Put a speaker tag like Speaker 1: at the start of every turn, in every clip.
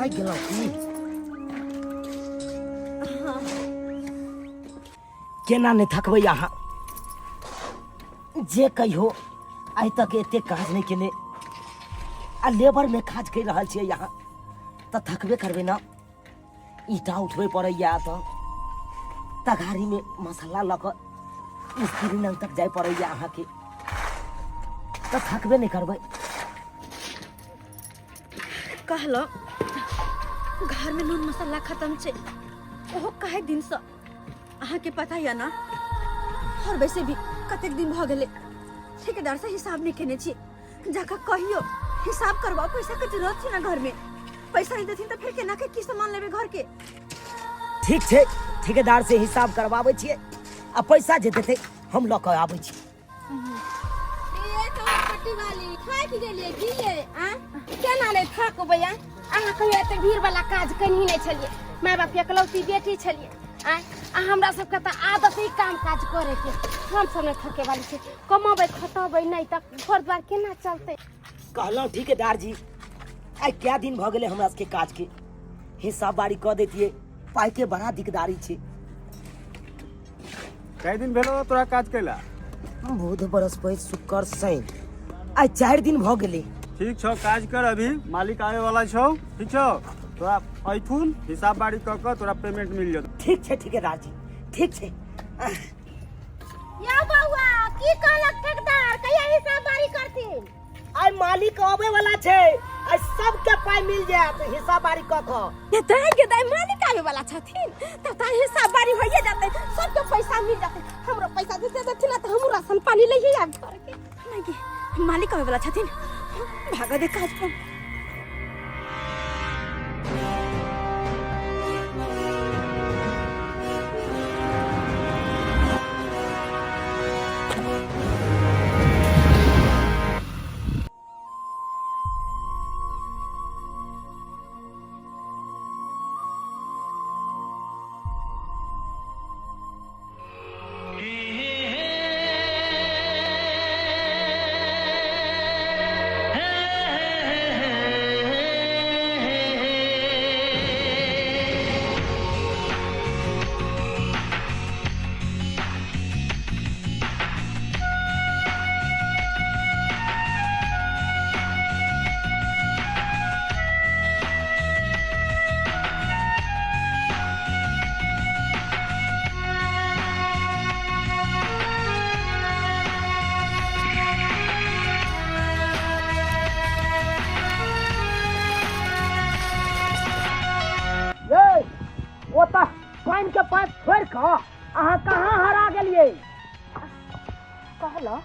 Speaker 1: थाकि गेलहुँ की? केना नहि थकबै अहाँ? जे कहियो आइ तक एते काज नहि केने आ लेबर में काज कर रहल छियै अहाँ, तऽ थकबे करबै ने। ईंटा उठबै पड़ैया, तऽ तगारी में मसाला लऽ कऽ मिस्त्री लग तक जाय पड़ैया अहाँके, तऽ थकबे नहि करबै।
Speaker 2: कहलो घर में नून मसाला खत्म छै, ओहो काहे दिन से अहाँके पता यऽ ना। और वैसे भी कतेक दिन भऽ गेलै ठेकेदार से हिसाब नहि केने छी। जाकर कहियो हिसाब करवाओ, पैसा के जरूरत छै ना घर में। पैसा नहीं देथिन तऽ फिर केना के की सामान लेबै घर के?
Speaker 1: ठीक छै, ठेकेदार से हिसाब करवाबै छियै आ पैसा जे देतै हम लऽ कऽ आबै छी।
Speaker 3: ये तो पट्टी वाली थाकि गेलियै की ये? आ केना नहि थाकबै? आ अहाँ कहियो एते भीड़ वाला काज कहीं नहि छलियै। माय बाप के एकलौती बेटी छलियै। आ आ हमरा सबके तऽ आदत ही काम काज करे के। हम सब नहि थके वाली छी। कमाबै खटबै नहि तऽ घर द्वार केना चलतै?
Speaker 1: कहलहुँ ठेकेदार जी, आइ कए दिन भऽ गेलै हमरा सबके काज के, हिसाब बारी कऽ दैतियै। पाइके बड़ा दिकदारी छै।
Speaker 4: कई दिन भेलो तोरा काज कैला?
Speaker 1: बुध, बृहस्पति, शुक्र, शनि, आइ 4 दिन भऽ गेलै।
Speaker 4: ठीक छौ, काज कर, अभी मालिक आवे वाला छौ। ठीक छौ, तोरा ऐथुन हिसाब बारी कऽ कऽ तोरा पेमेंट मिल जेतौ।
Speaker 1: ठीक छै ठेकेदार जी, ठीक छै।
Speaker 3: या बौआ, की कहलक ठेकेदार? कहिया हिसाब बारी करथिन?
Speaker 1: आइ मालिक आबै वाला छै, आइ सबके पाइ मिल जायत हिसाब बारी कऽ कऽ।
Speaker 3: ये दाइ गे दाइ, मालिक आबै वाला छथिन तब तऽ हिसाब बारी होइए जेतै, सबके पैसा मिल जेतै। हमरो पैसा दे देथिन तऽ हमरो राशन पानी लइए आयब घर के।
Speaker 2: नहि गे, मालिक आबै वाला छथिन, भागऽ दे काज पर।
Speaker 1: ये ओतऽ पानि के पाइप छोड़ि कऽ अहाँ कहाँ हरा गेलियै?
Speaker 2: कहलहुँ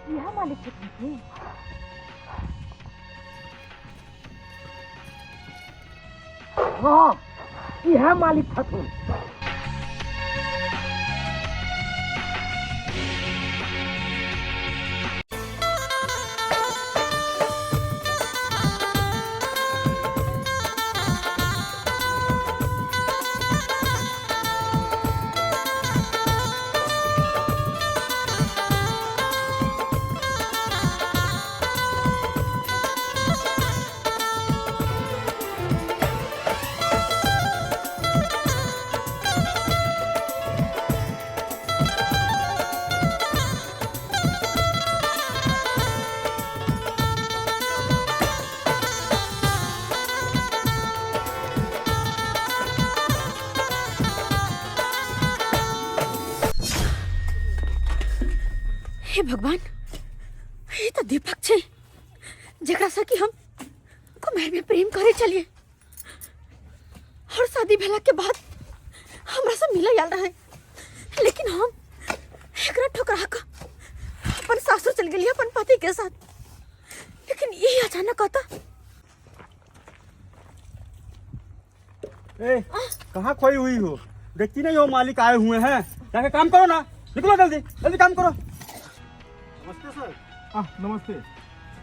Speaker 2: इएह मालिक छथिन की?
Speaker 1: हँ, इएह मालिक छथुन।
Speaker 2: हे भगवान, ये तो दीपक छै जेकरा से कि हम कुमार में प्रेम करे चलिए और शादी भेला के बाद हमरा से मिले आयल रहे, लेकिन हम एकरा ठुकरा के अपन सासुर चल गेलिए अपन पति के साथ। लेकिन ये अचानक आता।
Speaker 4: ए, कहाँ खोई हुई हो? देखती नहीं हो मालिक आए हुए हैं? जाके काम करो ना, निकलो जल्दी जल्दी काम करो। नमस्ते सर।
Speaker 5: आ नमस्ते।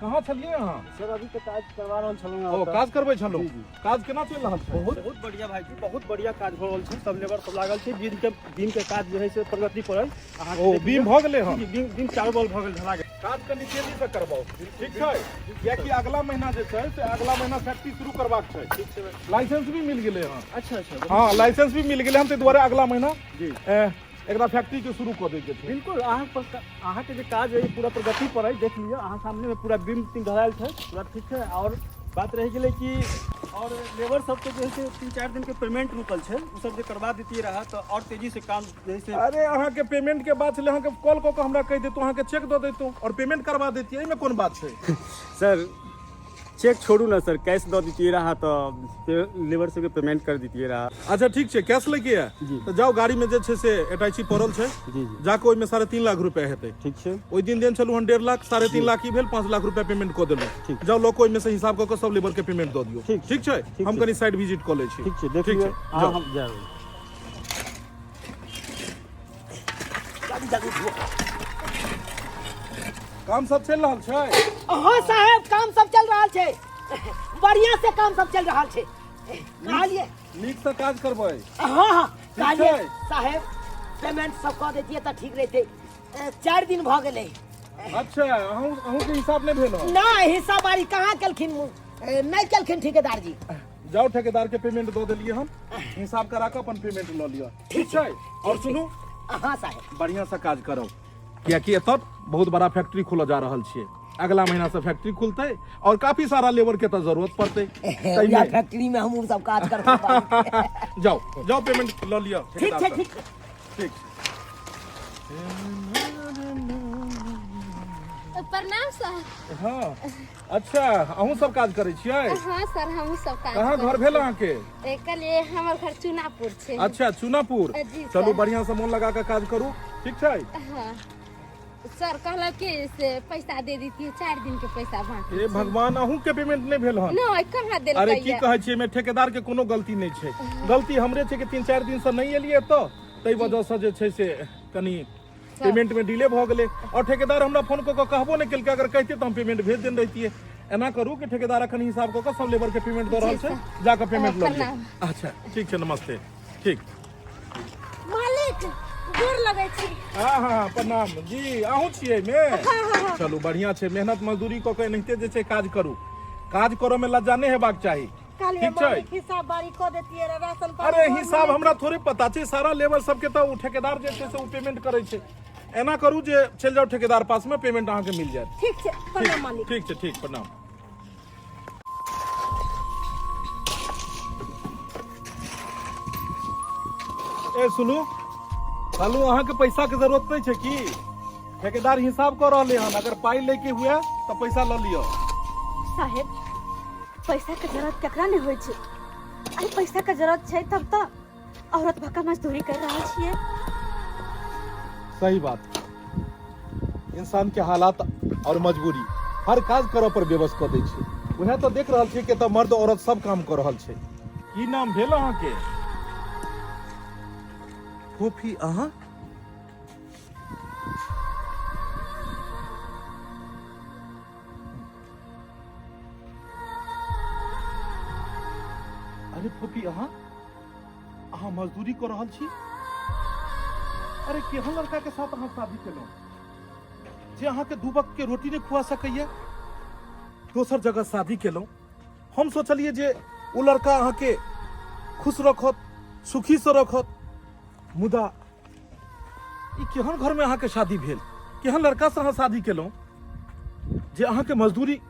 Speaker 5: कहाँ छलियै अहाँ?
Speaker 4: सर, अभी तऽ काज करवा रहल छलहुँ।
Speaker 5: ओ काज करबै छलहुँ?
Speaker 4: जी, जी।
Speaker 5: काज केना चलि रहल छै?
Speaker 4: बहुत बहुत बढ़िया भाई जी, बहुत बढ़िया काज भऽ रहल छै। सब लेबर सब लागल छै। बीम के काज जे है से प्रगति पर है। अहाँ
Speaker 5: ओ बीम भऽ गेलै हँ?
Speaker 4: जी, बीम बीम चारू बल भऽ गेल, ढला गेल।
Speaker 5: काज कनि तेजी से करबाउ, ठीक छै? कियाकि अगला महीना जे छै से अगला महीना फैक्ट्री शुरू करबाक छै।
Speaker 4: ठीक छै।
Speaker 5: लाइसेंस भी मिल गेलै हँ।
Speaker 4: अच्छा अच्छा।
Speaker 5: हँ, लाइसेंस भी मिल गेलै हन, ताहि दुआरे अगला महीना
Speaker 4: जी
Speaker 5: एकरा फैक्ट्री के शुरू कऽ दैके छै।
Speaker 4: बिल्कुल, अहाँ पर अहाँके जे काज है पूरा प्रगति पर है। देख लिअ अहाँ सामने में पूरा बीम तीम धरायल छै, पूरा ठीक छै। और बात रहि गेलै कि और लेबर सबके जे है से 3-4 दिन के पेमेंट रुकल छै, ओ सब जे करवा देतियै रहा तऽ और तेजी से काम जे है से।
Speaker 5: अरे अहाँके पेमेंट के बात छलै, अहाँके कॉल कऽ कऽ हमरा कहि देतहुँ, अहाँके चेक दऽ दैतहुँ और पेमेंट करवा दैतियै, एहिमे कोन बात छै?
Speaker 4: सर चेक छोड़ू ना सर, कैश दऽ दितियै रहा तऽ लेबर सबके पेमेंट कर दितियै रहा।
Speaker 5: अच्छा ठीक छै, कैश लैके यऽ?
Speaker 4: जी।
Speaker 5: तऽ जाउ, गाड़ी में जे छै से अटैची पड़ल छै।
Speaker 4: जी जी।
Speaker 5: जाके ओहिमे 3.5 लाख रुपया हेतै।
Speaker 4: ठीक छै।
Speaker 5: ओहि दिन देन छलहुँ हन 1.5 लाख, 3.5 लाख ई भेल, 5 लाख रुपया पेमेंट कऽ देलहुँ।
Speaker 4: ठीक।
Speaker 5: जाउ लऽ कऽ ओहिमे से हिसाब कऽ कऽ सब लेबर के पेमेंट दऽ दियौ।
Speaker 4: ठीक।
Speaker 5: ठीक छै?
Speaker 4: ठीक
Speaker 5: हम
Speaker 4: छै।
Speaker 5: कनि साइड विजिट कऽ लै छी।
Speaker 4: ठीक छै, देख
Speaker 5: ठीक
Speaker 4: लियौ
Speaker 5: छै,
Speaker 4: अहाँ,
Speaker 5: जाउ।
Speaker 4: हम जायब।
Speaker 1: जल्दी जल्दी धो।
Speaker 5: काम सब चलि रहल छै?
Speaker 1: हाँ साहेब, काम सब चल रहल छै, बढ़िया से काम सब चल रहल छै। कहलिए
Speaker 5: नीक से काज करबै।
Speaker 1: हाँ हाँ।
Speaker 5: ठीक
Speaker 1: कहलिए
Speaker 5: छै।
Speaker 1: साहेब, पेमेंट सब कऽ दैतियै तऽ ठीक रहितै। 4 दिन भऽ गेलै।
Speaker 5: अच्छा, अहूँ अहूँके हिसाब नहि भेल हन?
Speaker 1: नहि, हिसाब बारी कहाँ केलखिन, नहि केलखिन ठेकेदार जी।
Speaker 5: जाउ, ठेकेदार के पेमेंट दऽ देलियै हम, हिसाब करा कऽ अपन पेमेंट लऽ लिअ। ठीक छै? और सुनू।
Speaker 1: हाँ साहेब।
Speaker 5: बढ़िया से काज करब, कियाकि एतऽ बहुत बड़ा फैक्ट्री खोलऽ जा रहल छियै। अगला महीना से फैक्ट्री खुलतै और काफी सारा लेबर के तऽ जरूरत पड़तै।
Speaker 1: वएह
Speaker 5: ताहिमे
Speaker 1: फैक्ट्री में हमहूँ सब काज करबै।
Speaker 5: जाउ जाउ, पेमेंट लऽ लिअ
Speaker 1: ठीक
Speaker 5: ठेकेदार
Speaker 1: छै।
Speaker 5: सँ।
Speaker 1: ठीक।
Speaker 5: ठीक।
Speaker 3: प्रणाम सर।
Speaker 5: हँ, अच्छा, अहूँ सब काज करै छियै?
Speaker 3: हाँ सर, हमहूँ सब काज
Speaker 5: कहाँ
Speaker 3: करै
Speaker 5: घर भेल अहाँके?
Speaker 3: छियै। कहलियै हमर घर चुनापुर छै।
Speaker 5: अच्छा, चुनापुर।
Speaker 3: जी सर।
Speaker 5: चलू, बढ़िया से मोन लगा कऽ काज करू, ठीक छै?
Speaker 3: हाँ सर, कहलक कि से पैसा दे दितियै, 4 दिन के पैसा बाकी।
Speaker 5: हे भगवान, अहूँ के पेमेंट नहि भेल हन?
Speaker 3: नहि, कहाँ देलकै।
Speaker 5: अरे की कहै छियै, एहिमे ठेकेदार के कोनो गलती नहि छै, गलती हमरे छै कि 3-4 दिन से नहि एलियै एतऽ, ताहि वजह से जे छै से कनि पेमेंट में डिले भऽ गेलै। और ठेकेदार हमरा फोन कऽ कऽ कहबो नहि केलकै, अगर कहिते तऽ हम पेमेंट भेज देने रहितियै। एना करू कि ठेकेदार अखन हिसाब कऽ कऽ सब लेबर के पेमेंट दऽ रहल छै, जा कऽ पेमेंट लऽ लिअ।
Speaker 3: प्रणाम।
Speaker 5: अच्छा ठीक छै, नमस्ते। ठीक।
Speaker 3: मालिक, गोर लगै छी।
Speaker 5: हाँ हाँ हाँ, प्रणाम जी। अहूँ छियै एहिमे? चलू बढ़िया छै, मेहनत मजदूरी कऽ कऽ एनाहिते जे छै काज करू। काज करऽ मे लज्जा नहि हेबाक चाही।
Speaker 6: कहलियै
Speaker 5: ठीक छै।
Speaker 6: मालिक, हिसाब बारी कऽ देतियै रे, राशन पानी
Speaker 5: अरे
Speaker 6: घरमे
Speaker 5: हिसाब
Speaker 6: नहि।
Speaker 5: हमरा थोड़े पता छै, सारा लेबर सबके तऽ ओ ठेकेदार जे छै से ओ पेमेंट करै छै। एना करू जे चलि जाउ ठेकेदार पासमे, पेमेंट अहाँके मिल जायत।
Speaker 6: ठीक छै, प्रणाम मालिक।
Speaker 5: ठीक छै, ठीक, प्रणाम। ए सुनू, कहलू अहाँके पैसा के जरूरत नहि छै की? ठेकेदार हिसाब कऽ रहले हन, अगर पाइ लैके हुए तऽ पैसा लऽ लिअ।
Speaker 2: साहेब, पैसा के जरूरत केकरा नहि होइ छै? अरे पैसा के जरूरत छै तब तऽ औरत भक्का मजदूरी कर रहल छियै।
Speaker 5: सही बात, इंसान के हालात और मजबूरी हर काज करऽ पर बेबस कऽ दै छै। उएह तऽ देख रहल छियै कि एतऽ मर्द औरत सब काम कऽ रहल छै। की नाम भेल अहाँके? फोफी अहाँ? अरे फोफी, अहाँ अहाँ मजदूरी कऽ रहल छी? अरे केहन लड़का के साथ अहाँ शादी केलहुँ जे अहाँके दू वक्त के रोटी नहि खुआ सकैया? दोसर जगह शादी केलहुँ, हम सोचलियै जे ओ लड़का अहाँके खुश रखत, सुखी से रखत, मुदा ई केहन घरमे अहाँके शादी भेल? केहन लड़कासँ अहाँ शादी केलहुँ जे अहाँके मजदूरी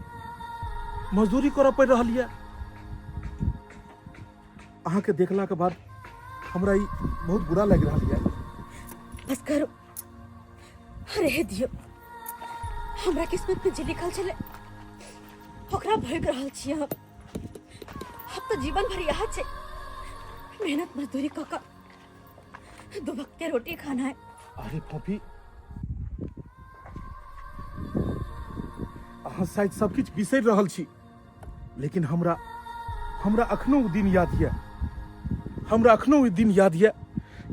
Speaker 5: मजदूरी करऽ पड़ि रहल यऽ? अहाँके देखलाके बाद हमरा ई बहुत बुरा लागि रहल यऽ।
Speaker 2: बस करू, रहे दियौ। हमरा किस्मत में जे लिखल छलै ओकरा भोगि रहल छियै हम। अब तऽ जीवन भर इएह छै, मेहनत मजदूरी कऽ कऽ दू वक्त के रोटी खाना है।
Speaker 5: अरे पॉपी, अहाँ शायद सब किछु बिसरि रहल छी, लेकिन हमरा हमरा अखनो ओ दिन याद यऽ, हमरा अखनो ओ दिन याद यऽ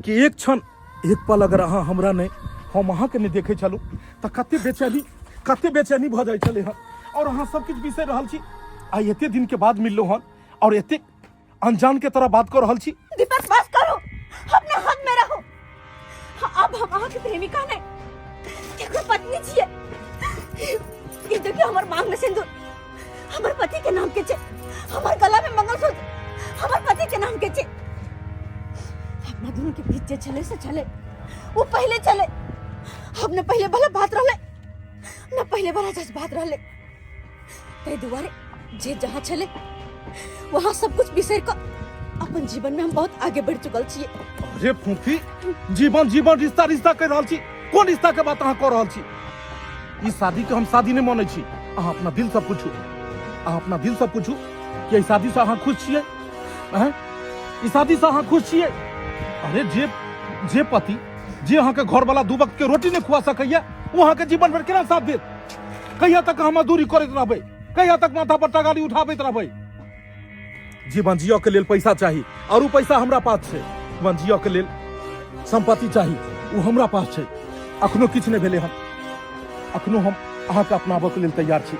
Speaker 5: कि एक क्षण एक पल अगर अहाँ हमरा नहि, हम अहाँके नहि देखै छलहुँ तऽ कते बेचैनी, कते बेचैनी भऽ जाइ छलै हँ। और अहाँ सब किछु बिसरि रहल छी। आइ एते दिन के बाद मिललहुँ हन और एते अनजान के तरह बात कऽ रहल छी।
Speaker 2: दीपक, बस करो, अपना हद में रहो। अब हम अहाँ के प्रेमिका नहीं, केकरो पत्नी छियै। ई देखियो हमर मांग में सिंदूर हमर पति के नाम के छै, हमर गला में मंगलसूत्र हमर पति के नाम के छै। अपना दोनों के बीच जे छले से छले, वो पहले चले। अब न पहले वाला बात रहले न पहले वाला जज्बात रहले। ताहि दुआरे जे जहाँ छले वहाँ सब कुछ बिसरि कऽ अपन जीवन में हम बहुत आगे बढ़ चुकल छियै।
Speaker 5: अरे फूफी, जीवन जीवन रिश्ता रिश्ता कहि रहल छी, कोन रिश्ता के बात अहाँ कऽ रहल छी? ई शादी के हम शादी नहि मानै छी। अहाँ अपना दिल से पूछू, अहाँ अपना दिल से पूछू कि एहि शादी से अहाँ खुश छियै? हैं, ई शादी से अहाँ खुश छियै? अरे जे जे पति जे अहाँके घर वाला दू वक्त के रोटी नहि खुआ सकैया, ओ अहाँके जीवन भरि केना साथ देत? कहिया तक हम मजदूरी करैत रहबै? कहिया तक माथा पर टगारी उठाबैत रहबै? जीवन जियऽ के लेल पैसा चाही और उ पैसा हमरा पास छै। जीवन जियऽ के लेल संपत्ति चाही, उ हमरा पास छै। अखनो किछु नहि भेलै हन, अखनो हम अहाँके अपनाबऽ के लेल तैयार छी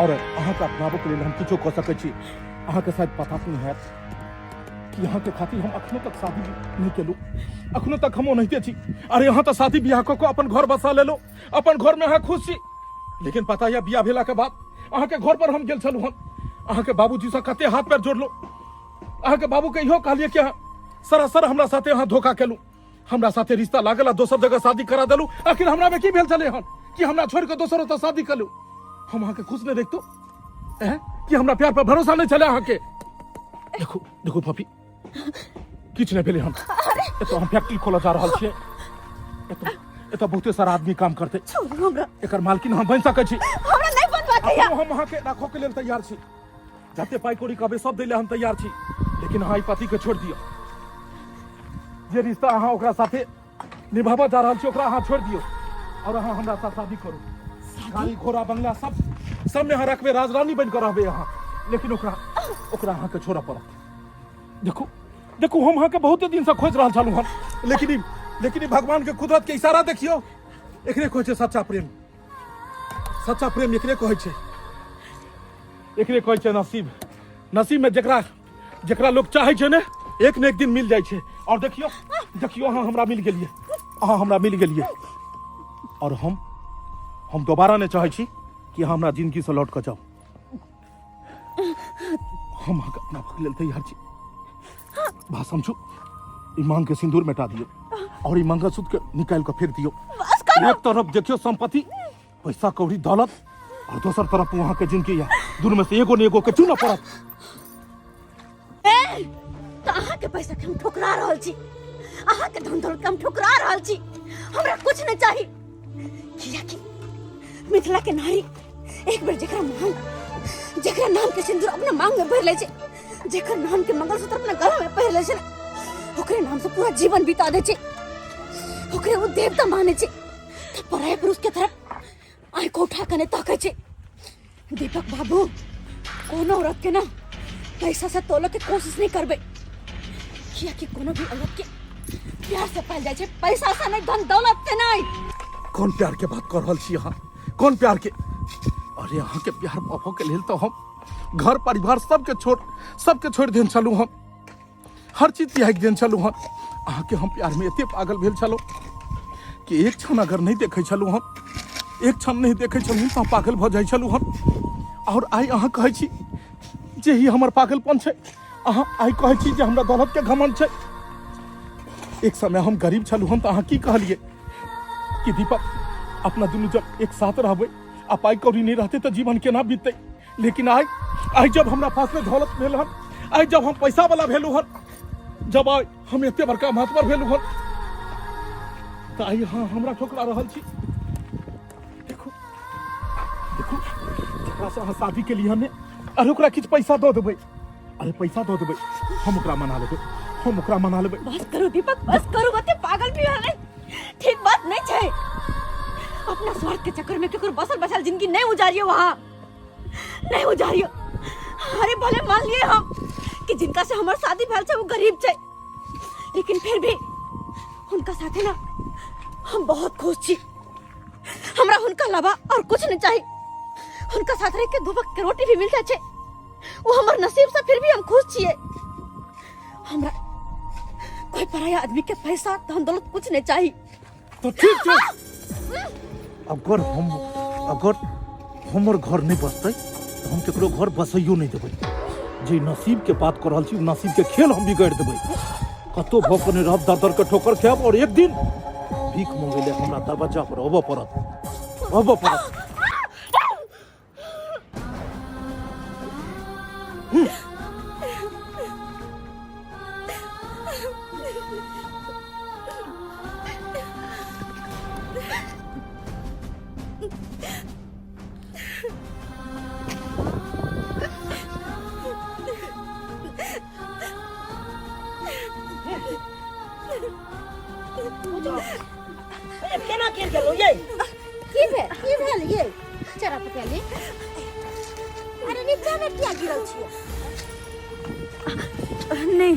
Speaker 5: और अहाँके अपनाबऽ के लेल हम किछो कऽ सकै छी। अहाँके शायद पता नहि हैत कि अहाँके खातिर हम अखनो तक शादी नहि केलहुँ, अखनो तक हम ओनाहिते छी। अरे अहाँ तऽ शादी बियाह कऽ कऽ अपन घर बसा लेलहुँ, अपन घर में अहाँ खुश छी, लेकिन पता यऽ बियाह भेला के बाद अहाँके घर पर हम गेल छलहुँ हन, अहाँके बाबूजी से कते हाथ पैर जोड़लहुँ, अहाँके बाबू के इहो कहलियै कि अहाँ सरासर हमरा साथे अहाँ धोखा केलहुँ, हमरा साथे रिश्ता लागल आ दोसर जगह शादी करा देलहुँ। आखिर हमरा में की भेल छलै हन कि हमरा छोड़ि कऽ दोसर ओतऽ शादी केलहुँ? हम अहाँके खुश नहि रखितहुँ? हैं, कि हमरा प्यार पर भरोसा नहि छलै अहाँके? देखू देखू पपी, किछु नहि भेलै हन। एतऽ हम फैक्ट्री खोलऽ जा रहल छियै, एतऽ एतऽ बहुते सारा आदमी काम करतै।
Speaker 2: छोड़ू हमरा।
Speaker 5: एकर मालकिन हम बनि सकै छी।
Speaker 2: हमरा नहि बनबाक यऽ।
Speaker 5: अखनो हम अहाँके राखऽ के लेल तैयार छी, जते पाइ कौड़ी कहबै सब दै लए हम तैयार छी, लेकिन अहाँ ई पति के छोड़ि दियौ। जे रिश्ता अहाँ ओकरा साथे निभाबऽ जा रहल छी ओकरा अहाँ छोड़ि दियौ और अहाँ हमरा साथ शादी करू। गाड़ी घोड़ा बंगला सब सब में अहाँ रखबै, राजरानी बनि कऽ रहबै अहाँ, लेकिन ओकरा ओकरा अहाँके छोड़ऽ पड़त। देखू देखू, हम अहाँके बहुते दिन से खोजि रहल छलहुँ हन, लेकिन ई भगवान के कुदरत के इशारा देखियौ। एकरे कहै छै सच्चा प्रेम, सच्चा प्रेम एकरे कहै छै, एकरे कहै छै नसीब। नसीब में जेकरा जेकरा लोग चाहे छै ने, एक ने एक दिन मिल जाइ छै। और देखियौ देखियौ, अहाँ हमरा मिल गेलियै, अहाँ हमरा मिल गेलियै और हम दोबारा नहि चाहै छी कि अहाँ हमरा जिंदगी से लौट कऽ जाउ। हम अहाँके अपना भऽ लेल तैयार छी। बात समझू, ई मांग के सिंदूर मिटा दियौ और ई मंगलसूत्र के निकालि कऽ फेंक दियौ। एक तरफ देखियौ संपत्ति, पैसा कौड़ी दौलत, और दोसर तरफ वहां के जिंदगी है। दुनू में से एगो ने एगो के चुनऽ पड़त।
Speaker 2: ए, तऽ अहाँके पैसा के हम ठुकरा रहल छी, अहाँके धन दौलत के हम ठुकरा रहल छी। हमरा कुछ नहीं चाही, कियाकि मिथिला के नारी एक बेर जेकरा मांग, जेकरा नाम के सिंदूर अपना मांग में भर ले छै, जेकर नाम के मंगलसूत्र अपना गला में पहिर ले छै ना, ओकरे नाम से पूरा जीवन बिता दे छै, ओकरे वो देवता माने छै, तऽ पराये पुरुष के तरफ आँखि उठा के नहीं ताकै छै। दीपक बाबू, कोनो औरत के ना पैसा से तोले के कोशिश नहीं करबे, कियाकि कोनो भी औरत के प्यार से पाल जाय छै, पैसा से नहीं, धन दौलत से नहीं।
Speaker 5: कौन प्यार के बात कर रहल छी अहाँ? कौन प्यार के? अरे अहाँ के प्यार पाबऽ के लेल तो हम घर परिवार सबके छोड़ देन छलहुँ, हम हर चीज त्यागि देन छलहुँ हन। अहाँके हम प्यार में एते पागल भेल छलहुँ कि एक क्षण अगर नहीं देखै छलहुँ हन, एक क्षण नहीं देखै छलहुँ तऽ पागल भऽ जाइ छलहुँ हन। और आइ अहाँ कहै छी जे ही हमर पागलपन छै, अहाँ आइ कहै छी जे हमरा दौलत के घमंड छै। एक समय हम गरीब छलहुँ हन तऽ अहाँ की कहलियै कि दीपक अपना दुनू जब एक साथ रहबै आ पाइ कौड़ी नहीं रहतै तऽ जीवन केना बीततै। लेकिन आइ आइ जब हमरा पास में दौलत भेल हन, आइ जब हम पैसा वाला भेलहुँ हन, जब आइ हम एते बड़का महतबर भेलहुँ हन, तऽ आइ अहाँ हमरा ठोकरा रहल छी। देखू देखू, जकरा से अहाँ शादी केलियै हन ने, अरे ओकरा किछु पैसा दऽ देबै, अरे पैसा दऽ देबै, हम ओकरा मना लेबै, हम ओकरा मना लेबै।
Speaker 2: बस करू दीपक, बस करू, बते पागल भी होले, ठीक बात नहीं छै। अपना स्वार्थ के चक्कर में केकरो बसल बसल जिंदगी नहीं उजारियो, वहाँ नहीं उजारियो। अरे भले मान लिए हम कि जिनका से हमार शादी भेल छै वो गरीब छै, लेकिन फिर भी उनका साथे ना हम बहुत खुश छी। हमरा हुनका अलावा और कुछ नहीं चाहिए। हुनका साथ रह के दू वक्त के रोटी भी मिल जाए छै, वो हमर नसीब से फिर भी हम खुश छिए। हमरा कोई पराया आदमी के पैसा धन दौलत कुछ नहीं चाहिए।
Speaker 5: तो ठीक छै, अगर हम अगर हमर घर नहि बसतै तऽ हम केकरो घर बसैयो नहि देबै। जे नसीब के बात कऽ रहल छी, ओ नसीब के खेल हम बिगाड़ि देबै। कतौ भऽ कऽ नहि रहब, दर दर के ठोकर खायब और एक दिन भीख मंगै लए हमरा दरवाजा पर अबऽ पड़त, अबऽ पड़त।
Speaker 1: केना गिर गेलहुँ ये?
Speaker 3: की भेल, की भेल ये चरा पटेली? अरे नीचा में किया गिरल छियै?
Speaker 2: नहि,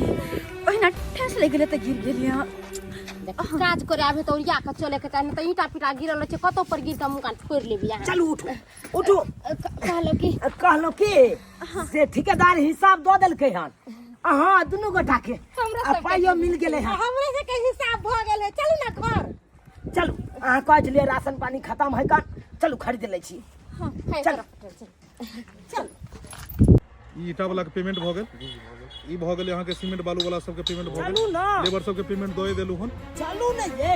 Speaker 2: ओहिना ठेस लागि गेलै तऽ गिर गेलियै।
Speaker 3: काज करे आबे तऽ ओरिया के चले के चाही, तऽ ईंटा पीटा गिरल रहै छै, कतौ पर गिर के मुँह कान फोड़ि लेबी अहाँ।
Speaker 1: चलू, उठू उठू।
Speaker 3: कहलहुँ कि
Speaker 1: कहलहुँ कि से ठेकेदार हिसाब दऽ देलकै हन अहाँ दुनू गोटा के,
Speaker 3: हमरा
Speaker 1: आ
Speaker 3: सबके
Speaker 1: पाइयो मिल गेलै हन।
Speaker 6: हमरे से के हिसाब भऽ गेलै, चलू ने घर।
Speaker 1: चलू, अहाँ कहै छलियै राशन पानी खत्म है कन, चलू खरीद लै छी।
Speaker 3: है।
Speaker 1: चल।
Speaker 3: चल।
Speaker 5: ई ईटा वाला के पेमेंट भऽ गेल, ई भऽ गेल अहाँके सीमेंट बालू वाला सबके पेमेंट भऽ गेल।
Speaker 1: चलू ना।
Speaker 5: लेबर सबके पेमेंट दए देलहुँ हन।
Speaker 1: चलू ने ये।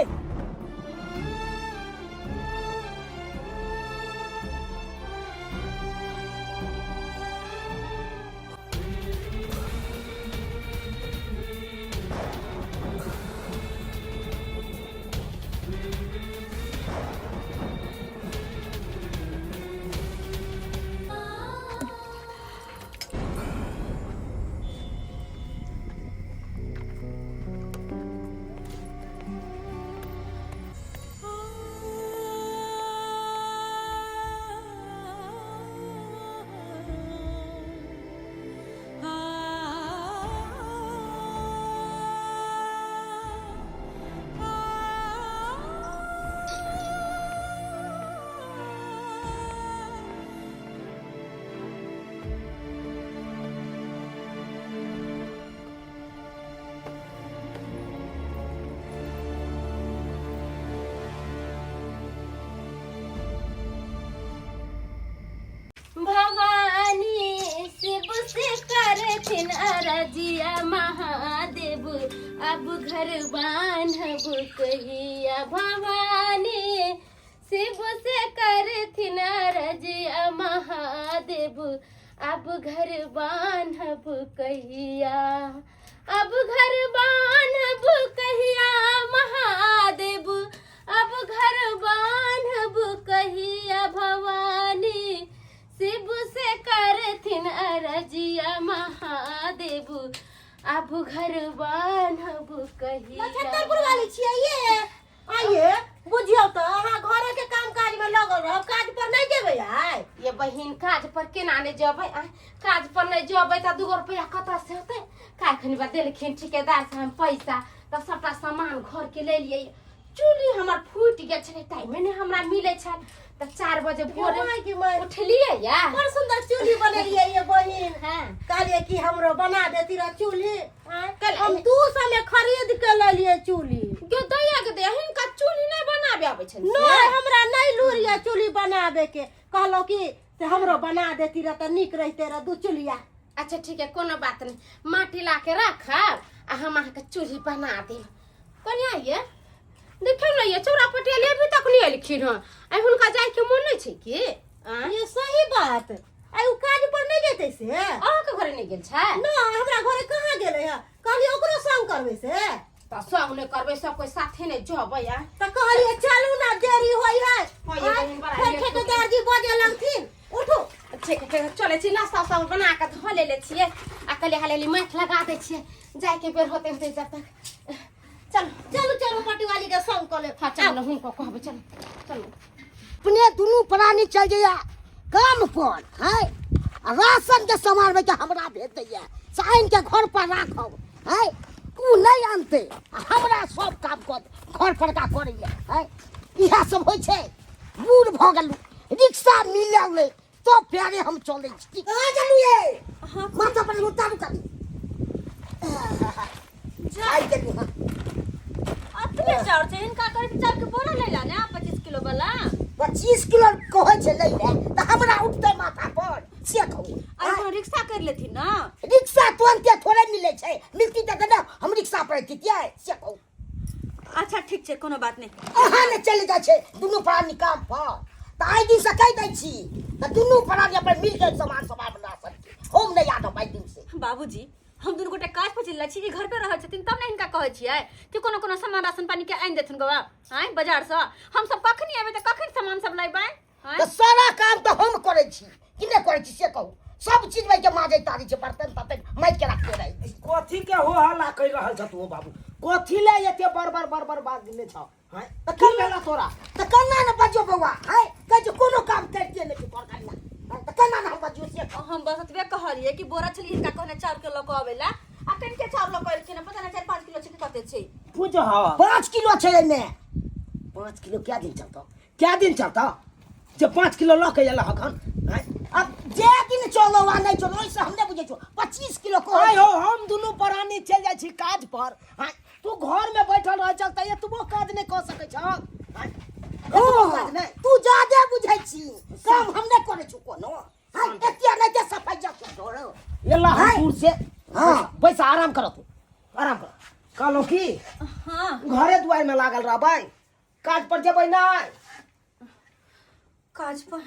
Speaker 3: भवानी शिव से करथिन अरजिया महादेव, अब घर बान्हब कहिया? भवानी शिव से करथिन अरजिया महादेव, अब घर बान्हब कहिया? अब घर बान्हब कहिया महादेव, अब घर बान्हब कहिया? भवानी शिव से करथिन अरजिया महादेव, अब घर बान्हब कहिया?
Speaker 6: नक्षत्रपुर वाली छियै ये? आइए बुझियौ तऽ अहाँ घरे के काम काज में लगल रहब, काज पर नहि जेबै आइ?
Speaker 3: ये बहिन, काज पर केना नहि जेबै? आँय, काज पर नहि जेबै तऽ दूगो रुपैआ कतऽ से होतै? काल्हि बा देलखिन ठिकेदार साहब पैसा, तऽ सबटा सामान घर के ले लियै। चूल्ही हमर फूटि गेल छलै, टाइमे नहि हमरा मिलै छल, तऽ 4 बजे भोरे
Speaker 6: माय के माय,
Speaker 3: उठलियै या।
Speaker 6: बड़ सुंदर चूल्ही बनेलियै ये बहिन।
Speaker 3: हाँ।
Speaker 6: कहलियै कि हमरो बना देती रह चूल्ही। आँय,
Speaker 3: कल-
Speaker 6: हम 200 में खरीद के लेलियै चूल्ही।
Speaker 3: गे दैया के दैया, हिनका चूल्ही नहि बनाबे आबै छनि से?
Speaker 6: नहि, हमरा नहि लूर ये चूल्ही बनाबे के। कहलहुँ कि से हमरो बना देती रह तऽ नीक रहिते रह दू चूल्हिया।
Speaker 3: अच्छा ठीक है, कोनो बात नहीं, माटी ला के रखब आ हम अहाँके चूल्ही बना देब। कनिया ये देखियौ ने, ये चौरा पटेल अभी तक नहि एलखिन हँ, आइ हुनका जायके मोन नहि छै की? आँय?
Speaker 6: ये सही बात, आइ ओ काज पर नहि जेतै से?
Speaker 3: अहाँके घरे नहि गेल छै?
Speaker 6: नहि, हमरा घरे कहाँ गेलै हँ। कहलियै ओकरो संग करबै से।
Speaker 3: तऽ संग नहि करबै, सब कोइ साथे नहि जेबै आ?
Speaker 6: तऽ कहलियै चलू ने, देरी होइ है।
Speaker 3: हाँ, ये
Speaker 6: आँय,
Speaker 3: बहिन बड़ा
Speaker 6: फेर
Speaker 3: लेट हो
Speaker 6: ठेकेदार जी बजे लगथिन। उठू।
Speaker 3: ठीक है, ठीक है, चलै छी। नाश्ता उस्ता बना कऽ धऽ लेले छियै आ कहलियै हाले माटि लगा दै छियै, जायके बेर होते होते जब तक। चलू।
Speaker 6: चलू चलू, पटवाली के संग कऽ लेब।
Speaker 3: हाँ चलू ने, हुनको कहबै। चलू चलू।
Speaker 7: अपने दुनू प्राणी चल जाइए काम पर है, आ राशन के सामान में के हमरा भेज दैया, से आनि के घर पर राखब है। उ नहीं आनते आ हमरा सब काम कर घर पर का करैया है। इएह सब होइ छै। बूढ़ भऽ गेलहुँ, रिक्शा मिलल नहि तो प्यारे हम चलै छी। कहाँ गेलहुँ ये? माथा पर उतारू कनी। आइ गेलहुँ हँ।
Speaker 2: अतबे चाउर छै? हिनका कहै चाउर के बोरा लै ला ने, 25 किलो वाला।
Speaker 7: 25 किलो कहै छै लै लए तऽ हमरा उठतै माथा पर से कहू।
Speaker 2: अरे, कोनो रिक्शा कर लेथिन ना।
Speaker 7: रिक्शा तुरन्ते थोड़े मिलै छै, मिलती तऽ ने हम रिक्शा पर अइतियै, से कहू।
Speaker 2: अच्छा, ठीक छै, कोनो बात नहि।
Speaker 7: अहाँ ने चलि जाइ छै दुनू प्राणी काम पर, तऽ आइ दिनसँ कहि दै छी तऽ दुनू प्राणी अपन मिल के सामान सामान बना सकती, हम नहि आनब आइ दिन से।
Speaker 2: बाबूजी, हम दुनू गोटे काज पर चलि जाइ छी, ई घर पे रहै छथिन, तब ने हिनका कहै छियै कि कोनो कोनो सामान राशन पानी के आनि देथिन गवा आँय बाजारसँ। हम सब कखनी एबै तऽ कखन सामान सब लेबै आँय?
Speaker 7: तऽ सारा काम तऽ हम करै छी कि नहि करै छी, से कहू। सब चीज में के माजै तारी छै, बर्तन तर्तन माजि के राखते रहै छी।
Speaker 1: कथी के हो हल्ला कहि रहल छ तू बाबू? कथी ले एते बड़ बड़ बड़ बड़ बात दिने छ हैं?
Speaker 7: तऽ
Speaker 1: की भेला तोरा?
Speaker 7: तऽ केना ने बजियौ बौआ? हैं, कहै छै कोनो काम करिते नहि छै तोहर कनिया। हैं, तऽ केना ने हम बजियौ, से कहू।
Speaker 2: हम बस एतबे कहलियै कि बोरा छलियै हिनका कहने चाउर के लऽ कऽ अबै लए, आ कनिके चाउर लऽ कऽ एलखिन हँ, पता नहि 4-5 किलो छै कि कते छै।
Speaker 1: पूज हवा।
Speaker 7: 5 किलो छै एहिमे।
Speaker 1: 5 किलो क्या दिन चलतो, क्या दिन चलतो जे 5 किलो लऽ के एलह हखन हैं?
Speaker 7: अब जे दिन चलो वा नहि चलो, ओहिसँ हम नहि बुझै छियौ। 25 किलो कहै
Speaker 1: आय हो, हम दुनू प्राणी चलि जाइ छी काज पर हैं? तू घर में बैठल रह चल तऽ एतबो काज नहि कऽ सकै छह हैं? एतबो काज नहि?
Speaker 7: तू जादे बुझै छी, काम हम नहि करै छी कोनो। हैं, एतिया नहि ते सफाई जा तोरो।
Speaker 1: एला हम
Speaker 7: हैं?
Speaker 1: दूर से।
Speaker 7: हाँ।
Speaker 1: बैस, आराम कर, तू आराम कर। कहलहुँ की,
Speaker 2: हाँ।
Speaker 1: घरे दुआरि में लागल रहबै, काज पर जेबै नहि?
Speaker 2: काज पर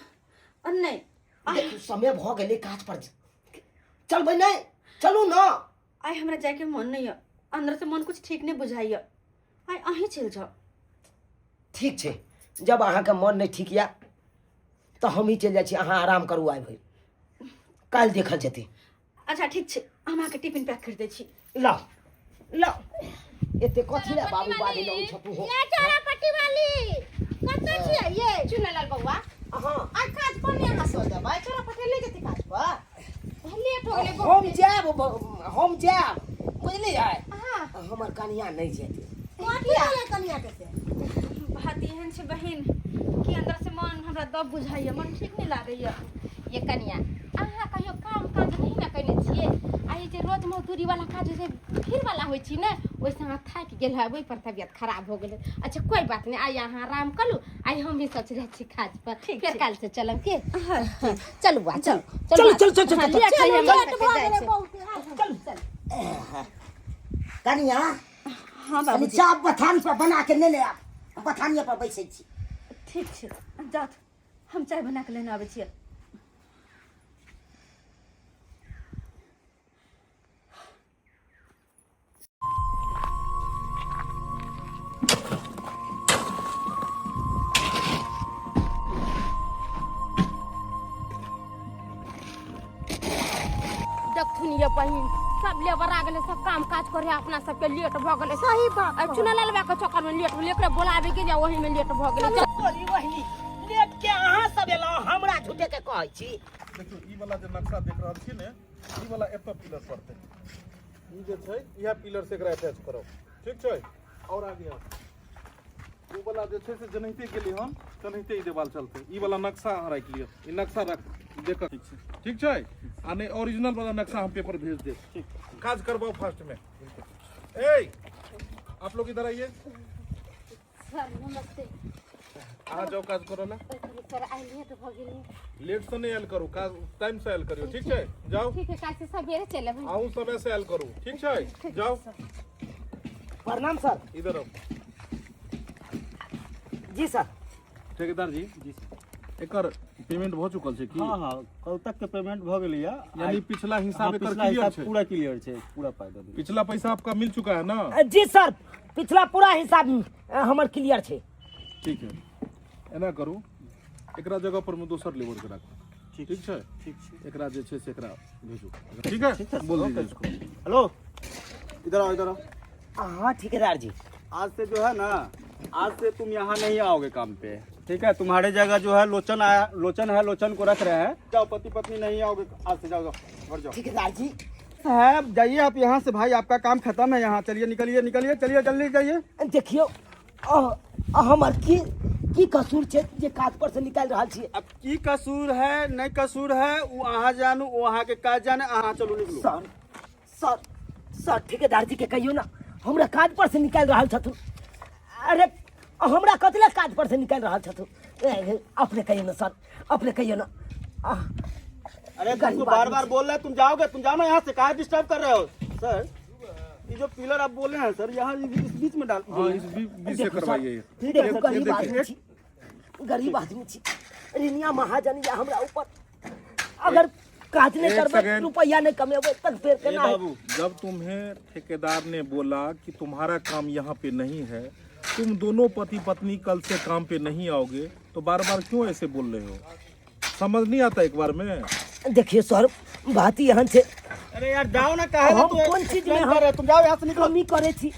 Speaker 2: नहि।
Speaker 1: देखू, समय भऽ गेलै, काज पर चलबै नहि? चलू ने।
Speaker 2: आइ हमरा जायके मन नहि यऽ, अंदर से मन कुछ ठीक नहि बुझाइए। आइ अहीं चलि जाउ।
Speaker 1: ठीक छै, जब अहाँके मन नहि ठीक यऽ तऽ हमही चलि जाइ छी, अहाँ आराम करू। आइ भरि, काल्हि देखल जेतै।
Speaker 2: अच्छा, ठीक छै, हम अहाँके टिफिन पैक कर दै छी।
Speaker 1: लाउ लाउ, एते कथी लए बाबू बाजै लगै छ तू हो?
Speaker 3: ये चोरा पट्टी वाली, कतऽ छियै ये चुनेलाल बौआ?
Speaker 1: हाँ।
Speaker 3: आइ काज पर नहि अहाँ सो जेबै? चोरा पट्टी ले जेतै काज पर, लेट हो गेलै
Speaker 1: हम
Speaker 3: बहुत।
Speaker 1: जायब, हम जायब, बुझलियै?
Speaker 3: हाँ।
Speaker 1: हमर कनिया नहि जेतै।
Speaker 6: कथी भेलै कनिया के से?
Speaker 2: बात एहन छै बहिन कि अंदर से मन हमरा दब बुझाइए, मन ठीक नहि लागैए।
Speaker 3: ये कनिया, अहाँ कहियो काम काज नहीं ने कयने छियै, आ ई जे रोज मजदूरी वाला काज होइ छै, भीड़ वाला होइ छै ने, ओहिसँ अहाँ थाकि गेल हेबै, ओहि पर तबियत खराब हो गेलै। अच्छा, कोइ बात नहि, आइ अहाँ आराम करू, आइ हम भी सब जाइ छी काज पर, फेर काल्हि से चलब के। चलू बा, चलू।
Speaker 1: चलू, चलू, चलू,
Speaker 3: हाँ,
Speaker 1: चलू।
Speaker 3: लेट होइए, हमरा
Speaker 6: लेट
Speaker 3: सबके
Speaker 6: भऽ
Speaker 3: जाइ
Speaker 6: गेलै
Speaker 3: छै।
Speaker 6: बहुत।
Speaker 7: चलू कनिया।
Speaker 2: हाँ
Speaker 7: कनि
Speaker 2: बाबूजी।
Speaker 7: चाप बथान पर बना के नेने आब, बथानिए पर बैसै छी।
Speaker 2: ठीक छै, जात हम चाय बना के लेने आबै छियै।
Speaker 3: देखथुन ये बहिन, सब लेबर आ गेलै, सब काम काज करे, अपना सबके लेट भऽ गेलै।
Speaker 6: सही बात।
Speaker 3: आ चुनलाल बा के चक्कर में लेट भेलै, एकरा बोलाबे गेलियै, ओही में लेट भऽ गेलै। चल।
Speaker 1: तोरी बहिनी, लेट के अहाँ सब एलहुँ, हमरा झूठे के कहै छी।
Speaker 5: देखियौ, ई वाला जे नक्शा देख रहल छी ने, ई वाला एतऽ पिलर पड़तै। ई जे छै, इएह पिलर से एकरा अटैच करब, ठीक छै? आओर आगे आउ। ओ वाला जे छै से जेनाहिते गेलै हन तेनाहिते ई देवाल चलतै। ई वाला नक्शा अहाँ राखि लिअ, ई नक्शा रख देख।
Speaker 4: ठीक छै।
Speaker 5: ठीक छै, आ नहि ओरिजिनल वाला नक्शा हम पेपर भेज देब। काज करबाओ फास्ट में। ए, आप लोग इधर आइए।
Speaker 3: सर, नमस्ते।
Speaker 5: अहाँ जाओ काज करो ला।
Speaker 3: सर, आइ लेट भऽ गेलै।
Speaker 5: लेट से नहीं आयल करू, काज टाइम से आयल करियो, ठीक छै? जाओ।
Speaker 3: ठीक है, काल्हि से सवेरे चलब।
Speaker 5: अहूँ समय से आयल करू, ठीक छै? जाओ।
Speaker 1: प्रणाम सर।
Speaker 5: इधर आओ।
Speaker 1: जी सर।
Speaker 5: ठेकेदार जी।
Speaker 4: जी सर।
Speaker 5: एकर पेमेंट भऽ चुकल छै की?
Speaker 4: हाँ, कल तक के पेमेंट भऽ गेलै या।
Speaker 5: यानी पिछला हिसाब
Speaker 4: हाँ,
Speaker 5: एकर
Speaker 4: पिछला
Speaker 5: क्लियर
Speaker 4: हिसाब
Speaker 5: छै?
Speaker 4: पूरा क्लियर छै, पूरा पाइ दऽ देबै।
Speaker 5: पिछला पैसा आपका मिल चुका है ना?
Speaker 1: जी सर, पिछला पूरा हिसाब हमर क्लियर छै।
Speaker 5: ठीक है, एना करू, एकरा जगह पर में दोसर लेबर के राखू।
Speaker 4: ठीक।
Speaker 5: ठीक छै?
Speaker 4: ठीक छै।
Speaker 5: एकरा जे छै से एकरा भेजू, ठीक है?
Speaker 4: ठीक है।
Speaker 5: बोल
Speaker 4: ओके।
Speaker 5: दीजिए इसको।
Speaker 4: हेलो, इधर आओ, इधर आओ।
Speaker 1: हाँ ठेकेदार जी।
Speaker 4: आज से जो है ना, आज से तुम यहाँ नहीं आओगे काम पे, ठीक है? तुम्हारे जगह जो है लोचन आया, लोचन है, लोचन को रख रहे हैं। जाओ, पति पत्नी नहीं आओगे आज से। जाओ, जाओ, घर जाओ।
Speaker 1: ठेकेदार जी।
Speaker 4: साहब, जाइए आप यहाँ से भाई, आपका काम खत्म है यहाँ। चलिए, निकलिए, निकलिए, चलिए, जल्दी जाइए।
Speaker 1: देखियौ, हमर की की कसूर छै जे काज पर से निकालि रहल छियै?
Speaker 4: अब की कसूर है, नहीं कसूर है, वो अहाँ जानू, वो अहाँ के काज जाने। अहाँ चलू, निकलू।
Speaker 1: सर, सर, सर, ठेकेदार जी के कहियौ ने, हमरा काज पर से निकालि रहल छथुन। अरे, हमरा कथी लए काज पर से निकालि रहल छथुन? अपने कहियो ना सर, अपने कहियो ना।
Speaker 4: अरे तुमको बार बार बोल रहा है, तुम जाओगे, तुम जाओ ना यहाँ से, काहे डिस्टर्ब कर रहे हो सर? ये जो पिलर आप बोले हैं सर, यहाँ इस बीच में डाल।
Speaker 5: हाँ, इस बीच से
Speaker 1: देखो सर,
Speaker 5: करवाइए।
Speaker 4: ठीक है
Speaker 1: देखो
Speaker 4: सर,
Speaker 1: गरीब
Speaker 5: ये
Speaker 1: आदमी
Speaker 5: देखिए।
Speaker 1: छी, गरीब आदमी छी, रिनिया महाजन या हमरा ऊपर अगर काज नहीं
Speaker 5: एक
Speaker 1: करबै,
Speaker 5: सेकेंड।
Speaker 1: रुपया नहीं कमेबै तक फेर
Speaker 4: ए
Speaker 1: केना हेतै?
Speaker 4: बाबू,
Speaker 5: जब तुम्हें ठेकेदार ने बोला कि तुम्हारा काम यहाँ पे नहीं है, तुम दोनों पति पत्नी कल से काम पे नहीं आओगे, तो बार बार क्यों ऐसे बोल रहे हो? समझ नहीं आता एक बार में?
Speaker 1: देखिए सर, बात ही एहन छै।
Speaker 4: अरे यार जाओ ना, काहे
Speaker 1: हम
Speaker 4: तू
Speaker 1: कोन चीज में
Speaker 4: explain
Speaker 1: हम
Speaker 4: कर रहे हो? तुम जाओ यहाँ से निकलो।
Speaker 1: कमी करे छी?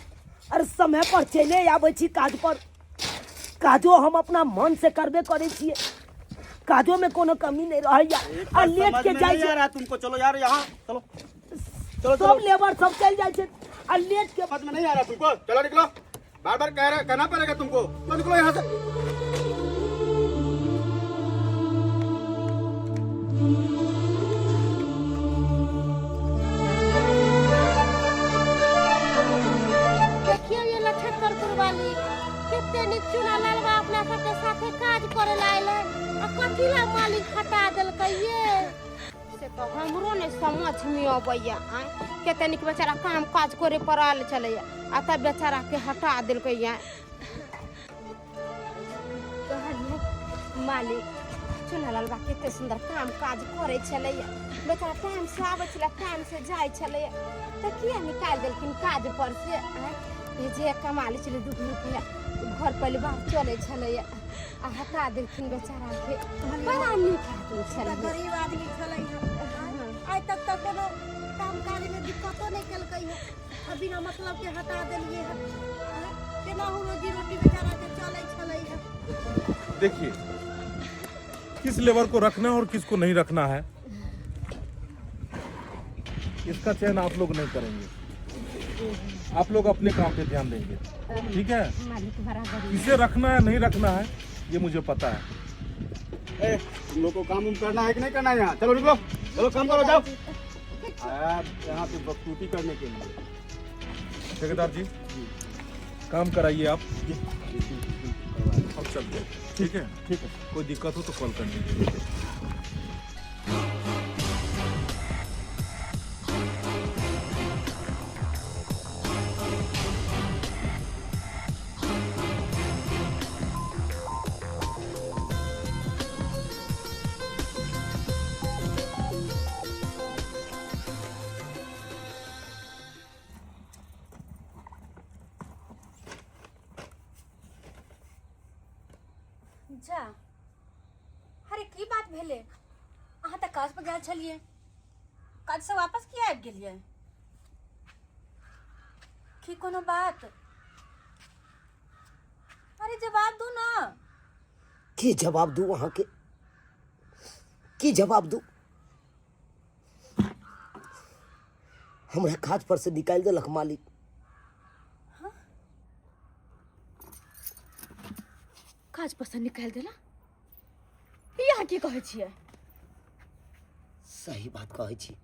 Speaker 1: अरे समय पर चले आबै छी काज पर, काजो हम अपना मन से करबे करे छियै, काजो में कोनो कमी नहीं रहैया।
Speaker 4: एक
Speaker 1: आ
Speaker 4: बात
Speaker 1: लेट
Speaker 4: समझ
Speaker 1: के
Speaker 4: में
Speaker 1: जाइ
Speaker 4: नहीं आ
Speaker 1: छै
Speaker 4: रहा है तुमको, चलो यार यहाँ चलो चलो
Speaker 1: सब
Speaker 4: चलो,
Speaker 1: लेबर सब चलि जाइ छै आ लेट के।
Speaker 4: समझ में नहीं आ रहा तुमको, चलो निकलो। बार बार कह रहे, कहना पड़ेगा तुमको, चलो निकलो यहाँ से।
Speaker 3: देखियौ ये लछनपुर वाली कते नीक चूना लालबा अपना सबके साथे काज करे ला आयल है, आ कथी ला मालिक हटा देलकै ये, से तो हमरो नहीं समझ में अबैया। आँय, कते नीक बेचारा काम काज करे पर आयल छलैया आ तब बेचारा के हटा देलकै। ये कहलियै मालिक चूना लालबा कते सुंदर काम काज करे छलैया, बेचारा टाइम से आबै छलै, टाइम से जाइ छलैया, तऽ किया निकालि देलखिन काज पर से? आँय, ये जे कमा लै छलै 2 रुपया, घर परिवार चलै छलैया, आ हटा देलखिन बेचारा के। बड़ा नीक आदमी छलै।
Speaker 6: गरीब आदमी छलै हँ, आइ तक तऽ कोनो काम काज मे दिक्कतो नहि केलकै हँ, आ बिना मतलब के हटा देलियै हँ। आँय, केनाहु रोजी रोटी बेचारा के चलै छलै हँ।
Speaker 5: देखिए किस लेबर को रखना है और किसको नहीं रखना है, इसका चयन आप लोग नहीं करेंगे, आप लोग अपने काम पे ध्यान देंगे, ठीक है?
Speaker 3: मालिक बड़ा गरीब।
Speaker 5: किसे रखना है नहीं रखना है ये मुझे पता है।
Speaker 4: ए, तुम लोग को काम उम करना है कि नहीं करना है यहाँ? चलो निकलो, चलो काम करो जाओ। आया यहाँ पे बखतूती करने के लिए।
Speaker 5: ठेकेदार जी काम कराइए आप, हम चलते हैं, ठीक है?
Speaker 4: ठीक है।
Speaker 5: कोई दिक्कत हो तो कॉल कर लीजिए।
Speaker 2: जा, अरे की बात भेलै? अहाँ तऽ काज पर गेल छलियै, काजसँ वापस किया आबि गेलियै? की कोनो बात? अरे जवाब दू ना।
Speaker 1: की जवाब दू अहाँके, की जवाब दू? हमरा काज पर से निकालि देलक मालिक।
Speaker 2: काज पर से निकालि देला? ई अहाँ की कहै छियै?
Speaker 1: सही बात कहै छी।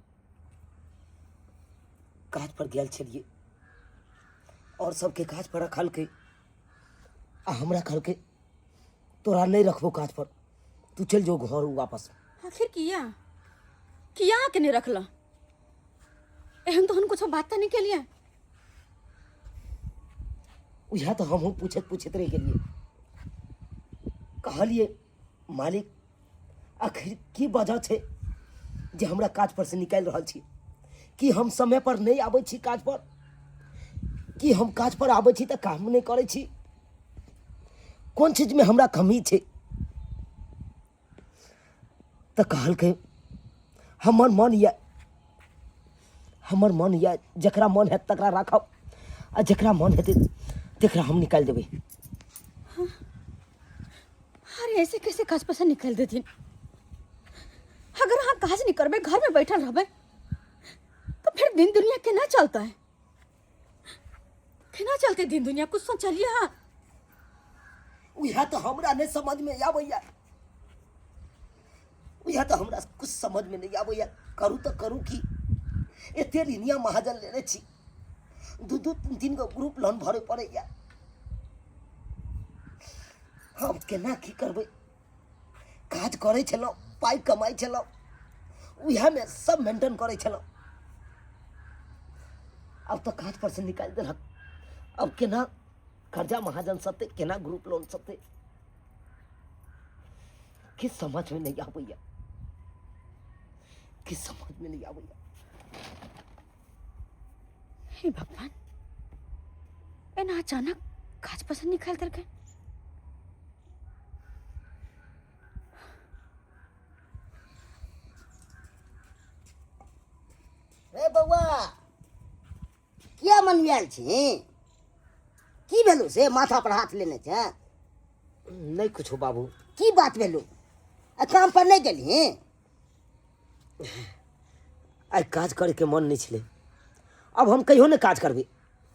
Speaker 1: काज पर गेल छलियै और सबके काज पर रखलकै आ हमरा कहलकै तोरा नहीं रखबो काज पर, तू चल जो घर वापस।
Speaker 2: आखिर किया किया के नहीं रखला? एहन तो हम कुछ बात तऽ नहीं केलियै।
Speaker 1: उएह तऽ हमहूँ पूछैत पूछैत रहि गेलियै। कहलियै मालिक आखिर की वजह छै जे हमरा काज पर से निकालि रहल छी? की हम समय पर नहि आबै छी काज पर? की हम काज पर आबै छी तऽ काम नहि करै छी? कोन चीजमे हमरा कमी छै? तऽ कहलकै हमर मन यऽ, हमर मन यऽ, जकरा मन हैत तकरा राखब आ जकरा मन हेतै तकरा हम निकालि देबै।
Speaker 2: अरे ऐसे कैसे काज पर से निकालि देथिन? अगर अहाँ काज नहीं करबै, घर में बैठल रहबै, तो फिर दिन दुनिया केना चलतै? केना चलतै दिन दुनिया? कुछ सोचलियै अहाँ?
Speaker 1: उएह तऽ हमरा नहि समझमे आबैया, उएह तऽ हमरा कुछ समझमे नहि आबैया। करू तऽ करू की? एते ऋणिया महाजन लेने छी, 2 2 3 3 गो ग्रुप लोन भरे पड़ैया, हम केना की करबै? काज करै छलहुँ, पाइ कमाइ छलहुँ, उएहमे सब मेंटेन करै छलहुँ। आब तऽ काज पर से निकालि देलक, अब केना कर्जा महाजन सत्ते, केना ग्रुप लोन सत्ते, किछु समझमे नहि आबैया, किछु समझमे नहि आबैया।
Speaker 2: हे भगवान, एना अचानक काज पसंद निकालि देलकै।
Speaker 7: रे बौआ, किया मनवियाल छी? की भेलौ से माथा पर हाथ लेने छै?
Speaker 1: नहि कुछो बाबू।
Speaker 7: की बात भेलौ? आ काम पर नहि गेलही?
Speaker 1: आइ काज करैके मन नहि छलै, अब हम कहियो नहि काज करबै।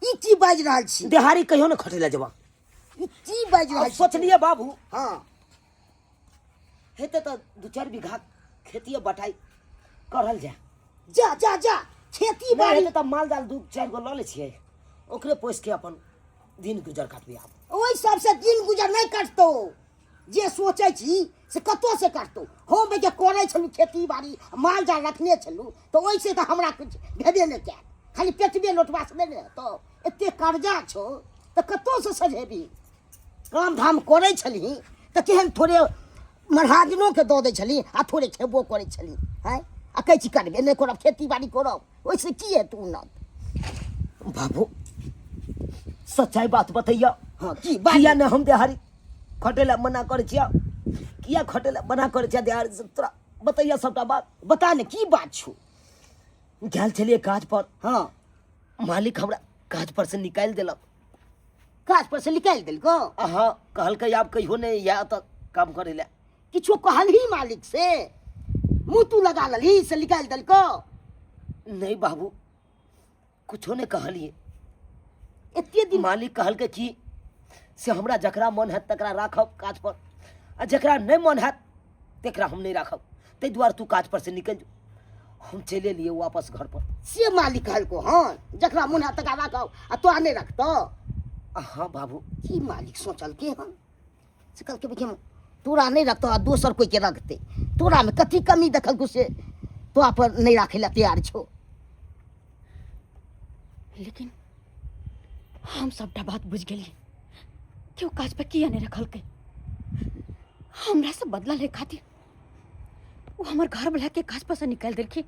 Speaker 7: ई की बाजि रहल छी?
Speaker 1: देहारी कहियो नहि खटै लए जेबा।
Speaker 7: ई की बाजि रहल
Speaker 1: आब
Speaker 7: छी?
Speaker 1: सोचलियै बाबू,
Speaker 7: हाँ,
Speaker 1: हेतै तऽ 2-4 बीघा खेतिए बटाइ करल जाय।
Speaker 7: जा जा जा, खेती
Speaker 1: नहि
Speaker 7: बाड़ी
Speaker 1: हेतै तऽ माल जाल 2-4 गो लऽ लै छियै, ओकरे पोसि के अपन दिन गुजर काटबै। आब
Speaker 7: ओहि सबसे दिन गुजर नहि कटतौ, जे सोचै छी से कतौ से कटतौ। हम जे करै छलहुँ खेती बाड़ी, माल जाल रखने छलहुँ, तऽ ओहिसे तऽ हमरा किछु भेबे नहि कयल, खाली पेटबे लोटबा से नहि ने हेतौ। एते कर्जा छौ तऽ कतौ से सझेबही? काम धाम करै छलही तऽ केहन थोड़े महाजनोके दऽ दै छलही आ थोड़े खेबो करै छलही। आँय, आ कहै छी करबे नहि करब, खेती बाड़ी करब, ओहिसँ की हेतौ उन्नत?
Speaker 1: बाबू सच्चाई बात बतैया।
Speaker 7: हाँ, की बात?
Speaker 1: किया ने हम देहारी खटे ला मना करै छिया, किया खटे ला मना करै छिया देहारी से? तोरा बतैया सबटा बात।
Speaker 7: बता ने, की बात छौ?
Speaker 1: गेल छलियै काज पर।
Speaker 7: हाँ।
Speaker 1: मालिक हमरा काज पर से निकालि देलक।
Speaker 7: काज पर से निकालि देलकौ?
Speaker 1: अहाँ कहलकै आब कहियो नहि या तऽ काम करै लए।
Speaker 7: किछो कहलही मालिक से? मुँह तू लगा लेलही से निकालि देलकौ?
Speaker 1: नहि बाबू, कुछो नहि कहलियै।
Speaker 7: एते दिन
Speaker 1: मालिक कहलकै कि से हमरा जकरा मन हैत तकरा राखब काज पर, आ जकरा नहि मन हैत तकरा हम नहि राखब, ताहि दुआरे तू काज पर से निकलि जो। हम चलि एलियै वापस घर पर।
Speaker 7: से मालिक कहलको हँ जकरा मन हैत तकरा राखब आ तोरा नहि रखतौ?
Speaker 1: हाँ बाबू।
Speaker 7: की मालिक सोचलकै हन से कहलकै देखियौ तोरा नहि रखतौ आ दोसर कोइके रखतै, तोरामे कथी कमी देखलकौ से तोरा पर नहि राखै लए तैयार छौ?
Speaker 2: लेकिन हम सबटा बात बुझि गेलियै कि ओ काज पर किया नहि रखलकै। हमरा से बदला ले खातिर ओ हमर घर वाला के काज पर से निकालि देलखिन।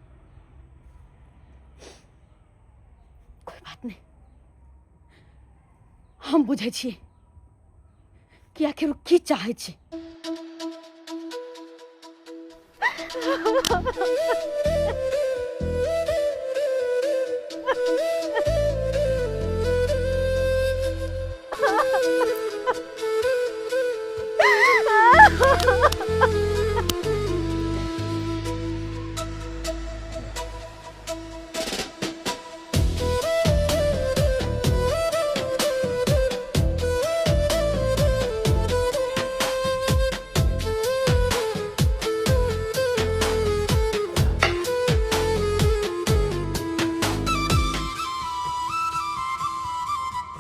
Speaker 2: कोई बात नहीं, हम बुझै छियै कि आखिर ओ की चाहै छै।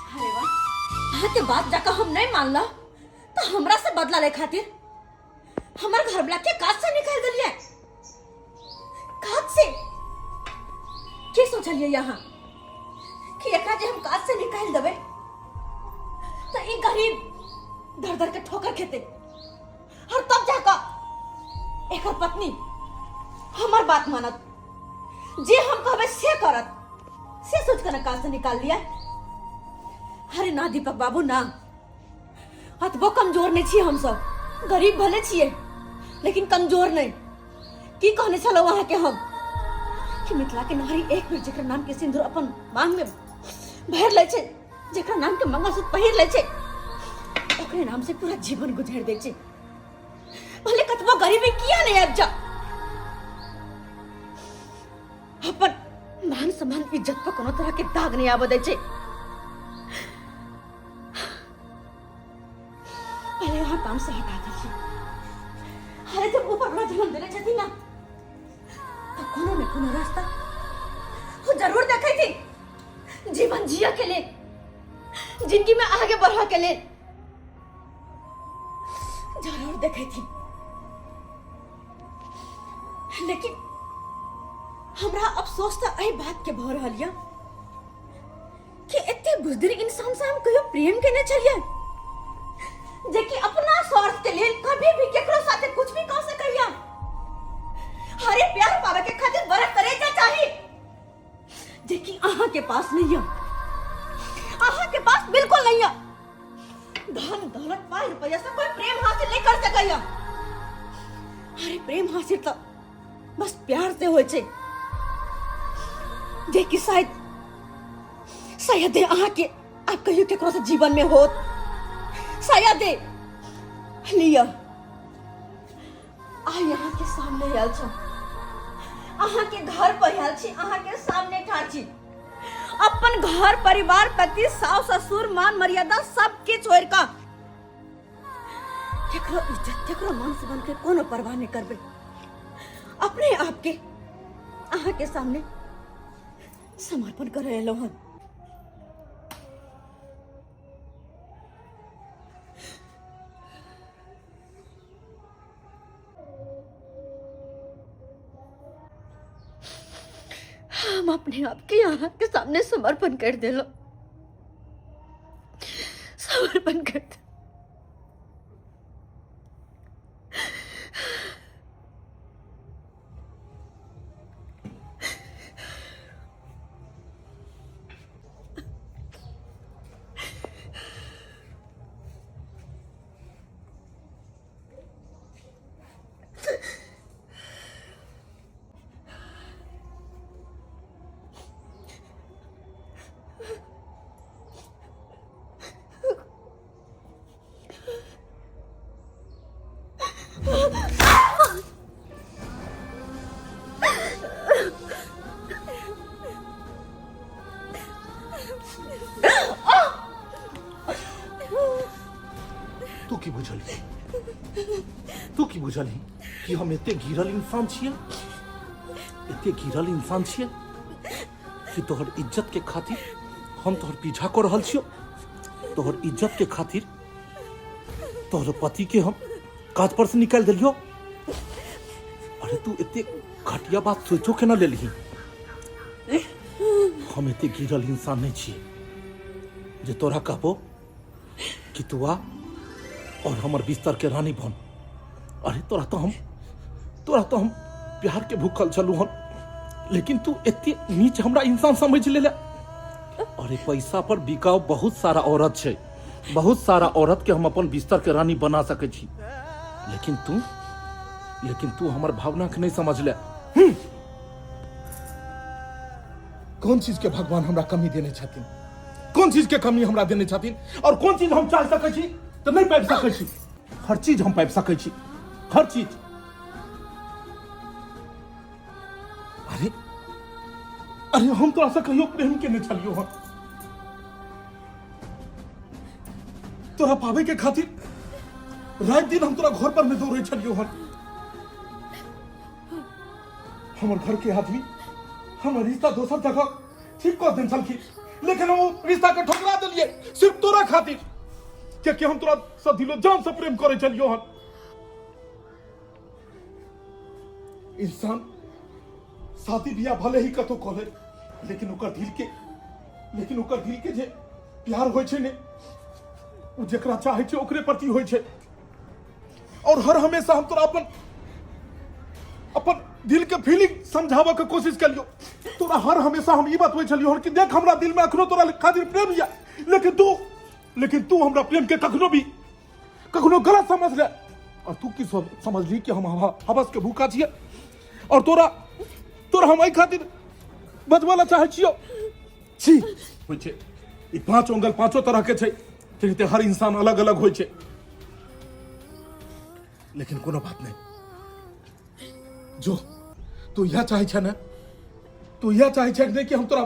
Speaker 2: अरे वाह, अहाँके बात जाकर हम नहीं मानला तो हमरा से बदला ले खातिर हमर घर वाला के काज से निकाल दिलिए। काज से की सोचलिए यहाँ कि एकरा जे हम काज से निकाल देबै तो ई गरीब दर दर के ठोकर खेते और तब जाकर एकर पत्नी हमर बात मानत, जे हम कहबै से करत, से सोच कर काज से निकाल लिया। अरे ना दीपक बाबू ना, अतबो कमजोर नहीं छियै हमसब, गरीब भले छियै लेकिन कमजोर नहीं। की कहने छलहुँ अहाँके हम कि मिथिला के नारी एक बेर जेकर नाम के सिंदूर अपन मांग में भरि लै छै, जेकर नाम के मंगलसूत्र पहिर लै छै, ओकरे नाम से पूरा जीवन गुजारि दै छै, भले कतबो गरीबी किया नहीं आबि जा, अपन मान सम्मान इज्जत पर कोनो तरह के दाग नहीं आबऽ दै छै। पहले वहां काम से हटा दीजिए। अरे जब ऊपर वाला जन्म देने छथिन ना तो कोनो ने कोनो रास्ता वो जरूर देखे थी जीवन जिया के लिए, जिंदगी में आगे बढ़ा के लिए जरूर देखे थी। लेकिन हमरा अफसोस तऽ एहि बात के भऽ रहल यऽ कि एते बुजदिल इंसान से हम कहियो प्रेम केने छलियै जे कि अपना स्वार्थ के लेल कभी भी केकरो साथे कुछ भी कह सकैया। अरे प्यार पावे के खातिर बड़ा करेजा चाही जे कि अहाँ के पास नहीं है, अहाँ के पास बिल्कुल नहीं है। धन दौलत पाई रुपया से कोई प्रेम हासिल नहीं कर सकैया। अरे प्रेम हासिल तो बस प्यार से होय छै जे कि शायद शायद अहाँ के आप कहियो केकरो से जीवन में होत शायद। लिया आइ अहाँ के सामने आयल छी, अहाँ के घर पर आयल छी, अहाँ के सामने ठाढ़ छी, अपन घर परिवार पति सास ससुर मान मर्यादा सब के छोड़ कऽ केकरो इज्जत केकरो मान सम्मान के कोनो परवाह नहीं करबे, अपने आप के अहाँ के सामने समर्पण करे एलहुँ हन। हम अपने आप के यहाँ के सामने समर्पण कर देलो, समर्पण कर दे।
Speaker 5: तू की बुझलही, तू की बुझलही कि हम एते गिरल इंसान छियै, एते गिरल इंसान छियै कि तोहर इज्जत के खातिर हम तोहर पीछा कर रहल छियो, तोहर इज्जत के खातिर तोहर पति के हम काज पर से निकाल देलियो। अरे तू एते घटिया बात सोचो केना लेलही? हम एते गिरल इंसान नहीं छियै जे तोरा कहबो कि तू आ और हमर बिस्तर के रानी बन। अरे तोरा तो हम प्यार के भूखल छलू हन, लेकिन तू एते नीच हमरा इंसान समझ लेले। अरे पैसा पर बिकाऊ बहुत सारा औरत छै, बहुत सारा औरत के हम अपन बिस्तर के रानी बना सकै छी, लेकिन तू हमर भावना के नहीं समझ ले। कोन चीज के भगवान हमरा कमी देने छथिन, कोन चीज के कमी हमरा देने छथिन, और कोन चीज हम चाह सकै छी तऽ नहि पाबि सकै छी। हर चीज हम पाबि सकै छी, हर चीज। अरे अरे हम तोरा से कहियो प्रेम केने छलियो हन, तोरा पावे के खातिर रात दिन हम तोरा घर पर में दौड़े छलियो हन। हमर घर के आदमी हमर रिश्ता दोसर जगह ठीक कऽ देने छलखिन, लेकिन हम ओ रिश्ता के ठुकरा देलियै सिर्फ तोरा खातिर, कियाकि हम तोरा से दिलो जान से प्रेम करै छलियो हन। इंसान शादी बियाह भले ही कतौ कऽ ले, लेकिन ओकर दिल के, लेकिन ओकर दिल के जे प्यार होइ छै ने, ओ जेकरा चाहै छै ओकरे प्रति होइ छै। और हर हमेशा हम तोरा अपन अपन दिल के फीलिंग समझाबऽ के कोशिश कलियो, तोरा हर हमेशा हम ई बतबै छलियो हन कि देख हमरा दिल में अखनो तोरा खातिर प्रेम या, लेकिन तू हमरा प्रेम के कखनो भी कखनो गलत समझ ले। और तू की समझली कि हम हवस के भूखा छियै और तोरा तोरा हम एहि खातिर बचबै ला चाहै छियो। छी होइ छै ई पांच ओंगल पांचो तरह के छै, तेनाहिते हर इंसान अलग अलग होइ छै। लेकिन कोनो बात नहीं, जो तू यह चाहे छै ने, तू यह चाहे छै ने कि हम तोरा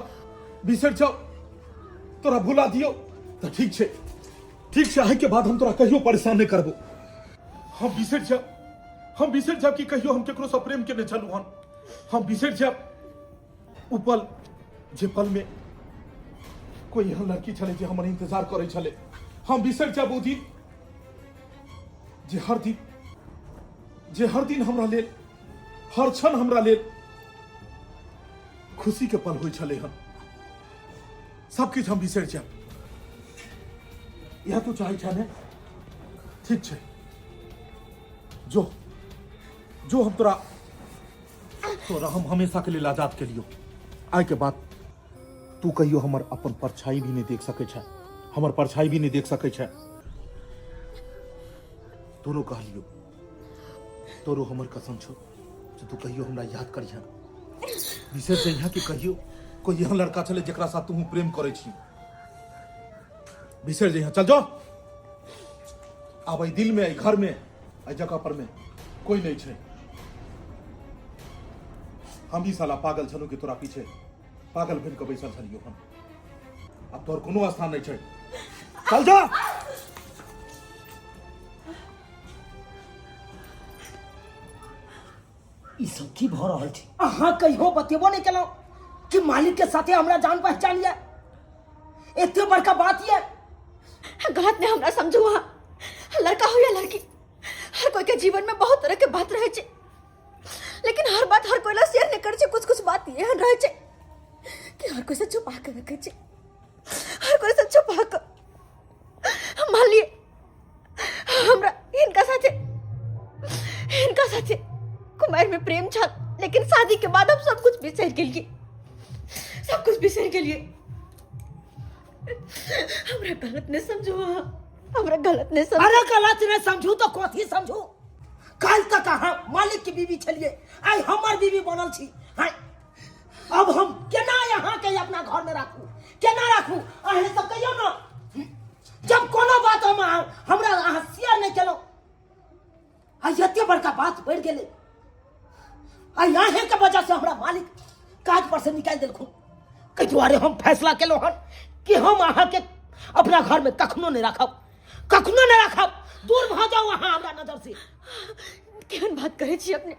Speaker 5: बिसरि जाओ, तोरा भुला दियो, तऽ ठीक छै, ठीक छै, एहि के बाद हम तोरा कहियो परेशान नहीं करबो। हम बिसरि जाब, हम बिसरि जाब कि कहियो हम केकरो से प्रेम केने छलहुँ हन। हम बिसरि जाब उ पल जे पल में कोई एहन लड़की छलै जे हमर इंतजार करै छलै। हम बिसरि जाब ओ दिन जे हर दिन, जे हर दिन हमरा लेल हर क्षण हमरा लेल खुशी के पल होइ छलै हन। सब किछु हम बिसरि जायब, इएह तू चाहै छह ने? ठीक छै, जो जो, हम तोरा तोरा हम हमेशा के लेल आजाद केलियो। आइ के बाद तू कहियो हमर अपन परछाई भी नहीं देख सकै छै, हमर परछाई भी नहीं देख सकै छै। तोरो कहलियो, तोरो हमर कसम छौ जे तू कहियो हमरा याद करिहे, बिसरि जइहे कि कहियो कोई एहन लड़का छलै जेकरा साथ तू प्रेम करै छी। बिसरि जइहे, चल जो। आब एहि दिल में, एहि घर में, एहि जगह पर में कोई नहीं छै। हम ही साला पागल छलहुँ कि तोरा पीछे पागल बनि कऽ बैसल छलियौ हम। आब तोहर कोनो स्थान नहीं छै, चल जा।
Speaker 1: ई सब की भऽ रहल छै? अहाँ कहियो बतेबो नहि केलहुँ कि मालिक के साथे हमरा जान पहचान यऽ, एते बड़का बात यऽ।
Speaker 2: गलत नहीं हमरा समझू अहाँ, लड़का हो या लड़की, हर कोई के जीवन में बहुत तरह के बात रहे छै, लेकिन हर बात हर कोई ला शेयर नहीं करे छै। कुछ कुछ बात एहन रहे छै कि हर कोई से छुपा के रखे छै, हर कोई से छुपा के। मान लिए हमरा इनका साथे कुमार में प्रेम छल, लेकिन शादी के बाद हम सब कुछ बिसर गेलिए, सब कुछ बिसर गेलिए। हमरा गलत नहीं समझो अहाँ, हमरा गलत नहीं समझो।
Speaker 1: अरे गलत नहीं समझू तो कथी समझू? काल्हि तक अहाँ मालिक के बीवी छलिए, आइ हमर बीवी बनल छी। हाँ, अब हम केना यहाँ के अपना घर में राखू, केना राखू, अहें सब कहियो ना। जब कोनो बात हम हमरा अहाँ शेयर नहीं केलहुँ, आ एते बड़का बात बढ़ि गेलै, आ अहें के वजह से हमरा मालिक काज पर से निकालि देलखुन। ताहि दुआरे हम फैसला केलहुँ हन कि हम अहाँके अपना घर में कखनो नहीं राखब, कखनो नहीं राखब। दूर भऽ जाउ अहाँ हमरा नजर से।
Speaker 2: केहन बात करै छी अपने?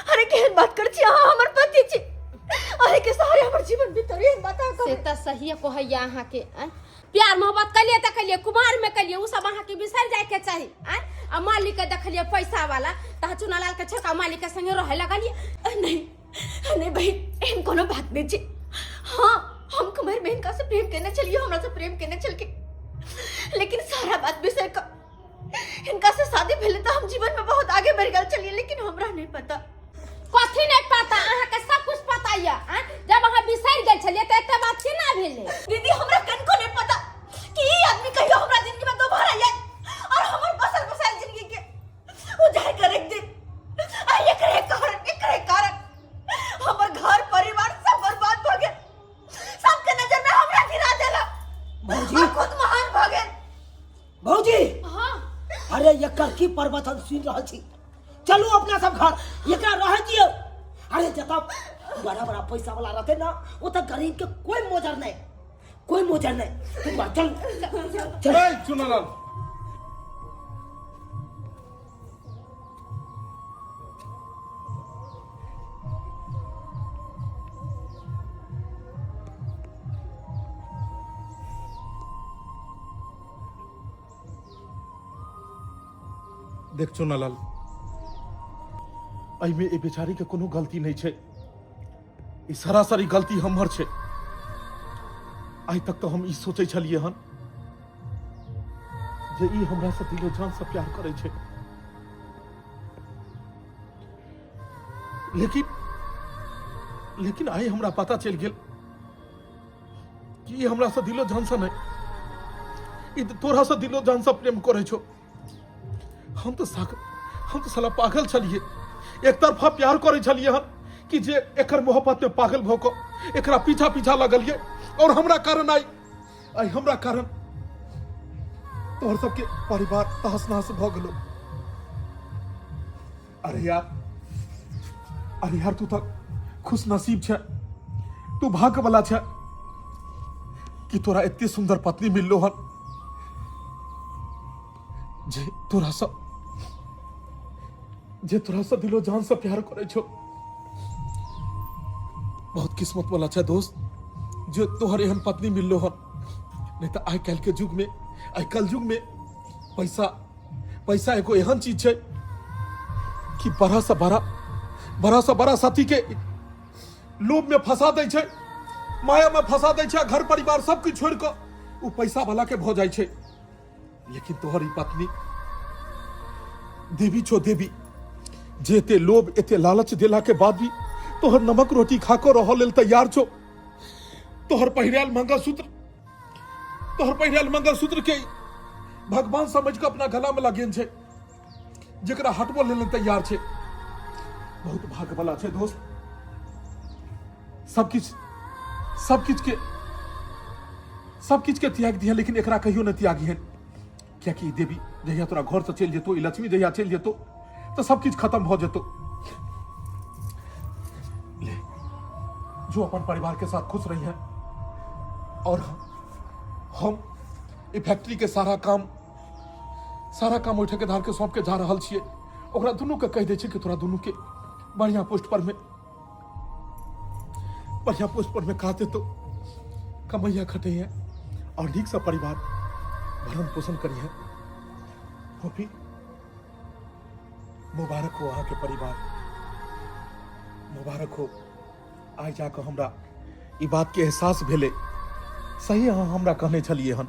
Speaker 2: अरे केहन बात करै छी अहाँ? हमर पति छी, अरे के सहारे हमर जीवन बीतल, एहन बात अहाँ
Speaker 3: से
Speaker 2: कहबै?
Speaker 3: तऽ सहिए कहैया अहाँके। आँय, प्यार मोहब्बत कलिए तऽ कलिए, कुमार में कलिए, उ सब अहाँके बिसरि जायके चाही। आँय, आ मालिक के देखलिए पैसा वाला तऽ चुनालाल के छोड़का मालिक के संगे रहै लगलिए।
Speaker 2: नहीं नहीं बहिन, एहन कोनो बात नहीं छै। हाँ, हम कुमार में हिनका से प्रेम केने छलिए, हमरा से प्रेम केने छलखिन, लेकिन सारा बात बिसरि कऽ हिनका से शादी भेलै तऽ हम जीवन में बहुत आगे बढ़ि गेल छलिए, लेकिन हमरा नहीं पता।
Speaker 3: कथी नहीं पता? अहाँके सब कुछ पता यऽ। आँय, जब अहाँ बिसरि गेल छलियै तऽ एते बात केना भेलै?
Speaker 2: दीदी, हमरा कनको नहीं पता कि ई आदमी कहियो हमरा जिंदगी में दोबारा आयल और हमर बसल बसायल जिंदगी के उजाड़ कर रख दे। आ एकरे कारण हमर घर परिवार सब बर्बाद भ गेल, सबके नजर में हमरा गिरा देलक
Speaker 1: भौजी।
Speaker 2: और खुद महान भ गेल।
Speaker 1: भौजी।
Speaker 3: हाँ।
Speaker 1: अरे एकर की प्रवचन सुनि रहल छी? चलू अपना सब घर, एकरा रह दियौ। अरे जतऽ बड़ा बड़ा पैसा वाला रहते ना, ओतऽ गरीब के कोई मोजर नहीं, कोई मोजर नहीं। तुम बात चल चल।
Speaker 5: ए, चुनालाल, देख चुनालाल, एहिमे ए बेचारी के कोनो गलती नहीं छै, ई सरासरी गलती हमर छै। आइ तक तो हम ई सोचै छलियै हन जे ई हमरा से दिलो जान से प्यार करै छै, लेकिन लेकिन आइ हमरा पता चलि गेल कि ई हमरा से दिलो जान से नहीं, ई तऽ तोरा से दिलो जान से प्रेम करै छौ। हम तो साला पागल छलिए, एक तरफा प्यार करै छलिए हन कि जे एकर मोहब्बत में पागल भऽ कऽ एकरा पीछा पीछा लगलिए, और हमरा कारण आई आई हमरा कारण तोहर सबके परिवार तहस नहस भऽ गेलो। अरे यार, अरे यार, तू तऽ खुश नसीब छै, तू भाग्य वाला छै कि तोरा एते सुंदर पत्नी मिललो हन जे तोरा से दिलो जान से प्यार करे छो। बहुत किस्मत वाला छै दोस्त जे तोहर एहन पत्नी मिललो हन, नहीं तो आइ काल्हि के युग में, आइ कल युग में पैसा पैसा एगो एहन चीज छै कि बड़ा से बड़ा बड़ा से बड़ा सती के लोभ में फंसा दै छै, माया में फंसा दै छै, आ घर परिवार सब किछु छोड़ि कऽ ओ पैसा वाला के भऽ जाइ छै। लेकिन तोहर ई पत्नी देवी छो देवी, जे एते लोभ एते लालच देला के बाद भी तोहर नमक रोटी खा कऽ रहऽ लेल तैयार छो। तोहर पहिरायल मंगलसूत्र, तोहर पहिरायल मंगलसूत्र के भगवान समझ कऽ अपना गला में लगेन छै, जेकरा हटबो लेल तैयार छै। बहुत भाग्य वाला छै दोस्त। सब किछु, सब किछु के, सब किछु के त्याग दिहे, लेकिन एकरा कहियो नहि त्यागिहन, कियाकि ई देवी जहिया तोरा घर से चलि जेतो, ई लक्ष्मी जहिया चलि जेतो, तऽ सब किछु खत्म भऽ जेतो। ले, जो अपन परिवार के साथ खुश रही है, और हम ई फैक्ट्री के सारा काम, सारा काम ओहि ठेकेदार के सौंप के जा रहल छियै। ओकरा दुनू के कहि दै छियै कि तोरा दुनू के बढ़िया पोस्ट पर में, बढ़िया पोस्ट पर में काज देतो, कमैया खटे है और नीक से परिवार भरण पोषण करी है। फोफी, मुबारक हो अहाँ के परिवार, मुबारक हो। आइ जाकऽ हमरा ई बात के एहसास भेलै, सही अहाँ हमरा कहने छलियै हन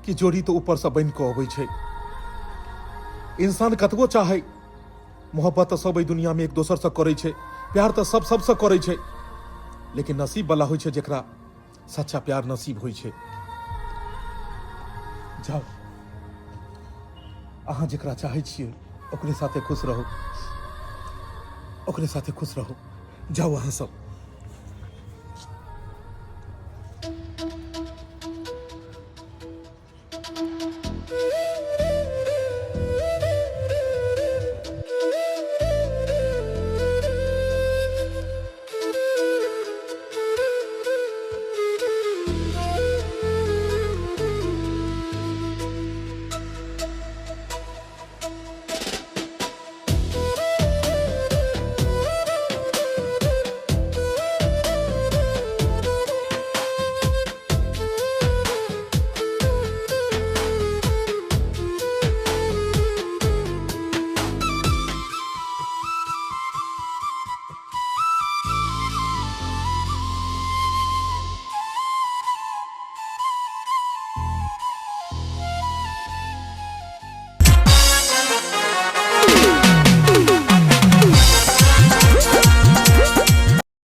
Speaker 5: कि जोड़ी तऽ ऊपरसँ बनि कऽ अबै छै। इंसान कतबो चाहै, मोहब्बत तऽ सब एहि दुनियामे एक दोसरसँ करै छै, प्यार तऽ सब सबसँ करै छै, लेकिन नसीब वाला होइ छै जेकरा सच्चा प्यार नसीब होइ छै। जाउ, अहाँ जेकरा चाहै छियै ओकरे साथे खुश रहू, ओकरे साथे खुश रहू। जाउ अहाँ सब।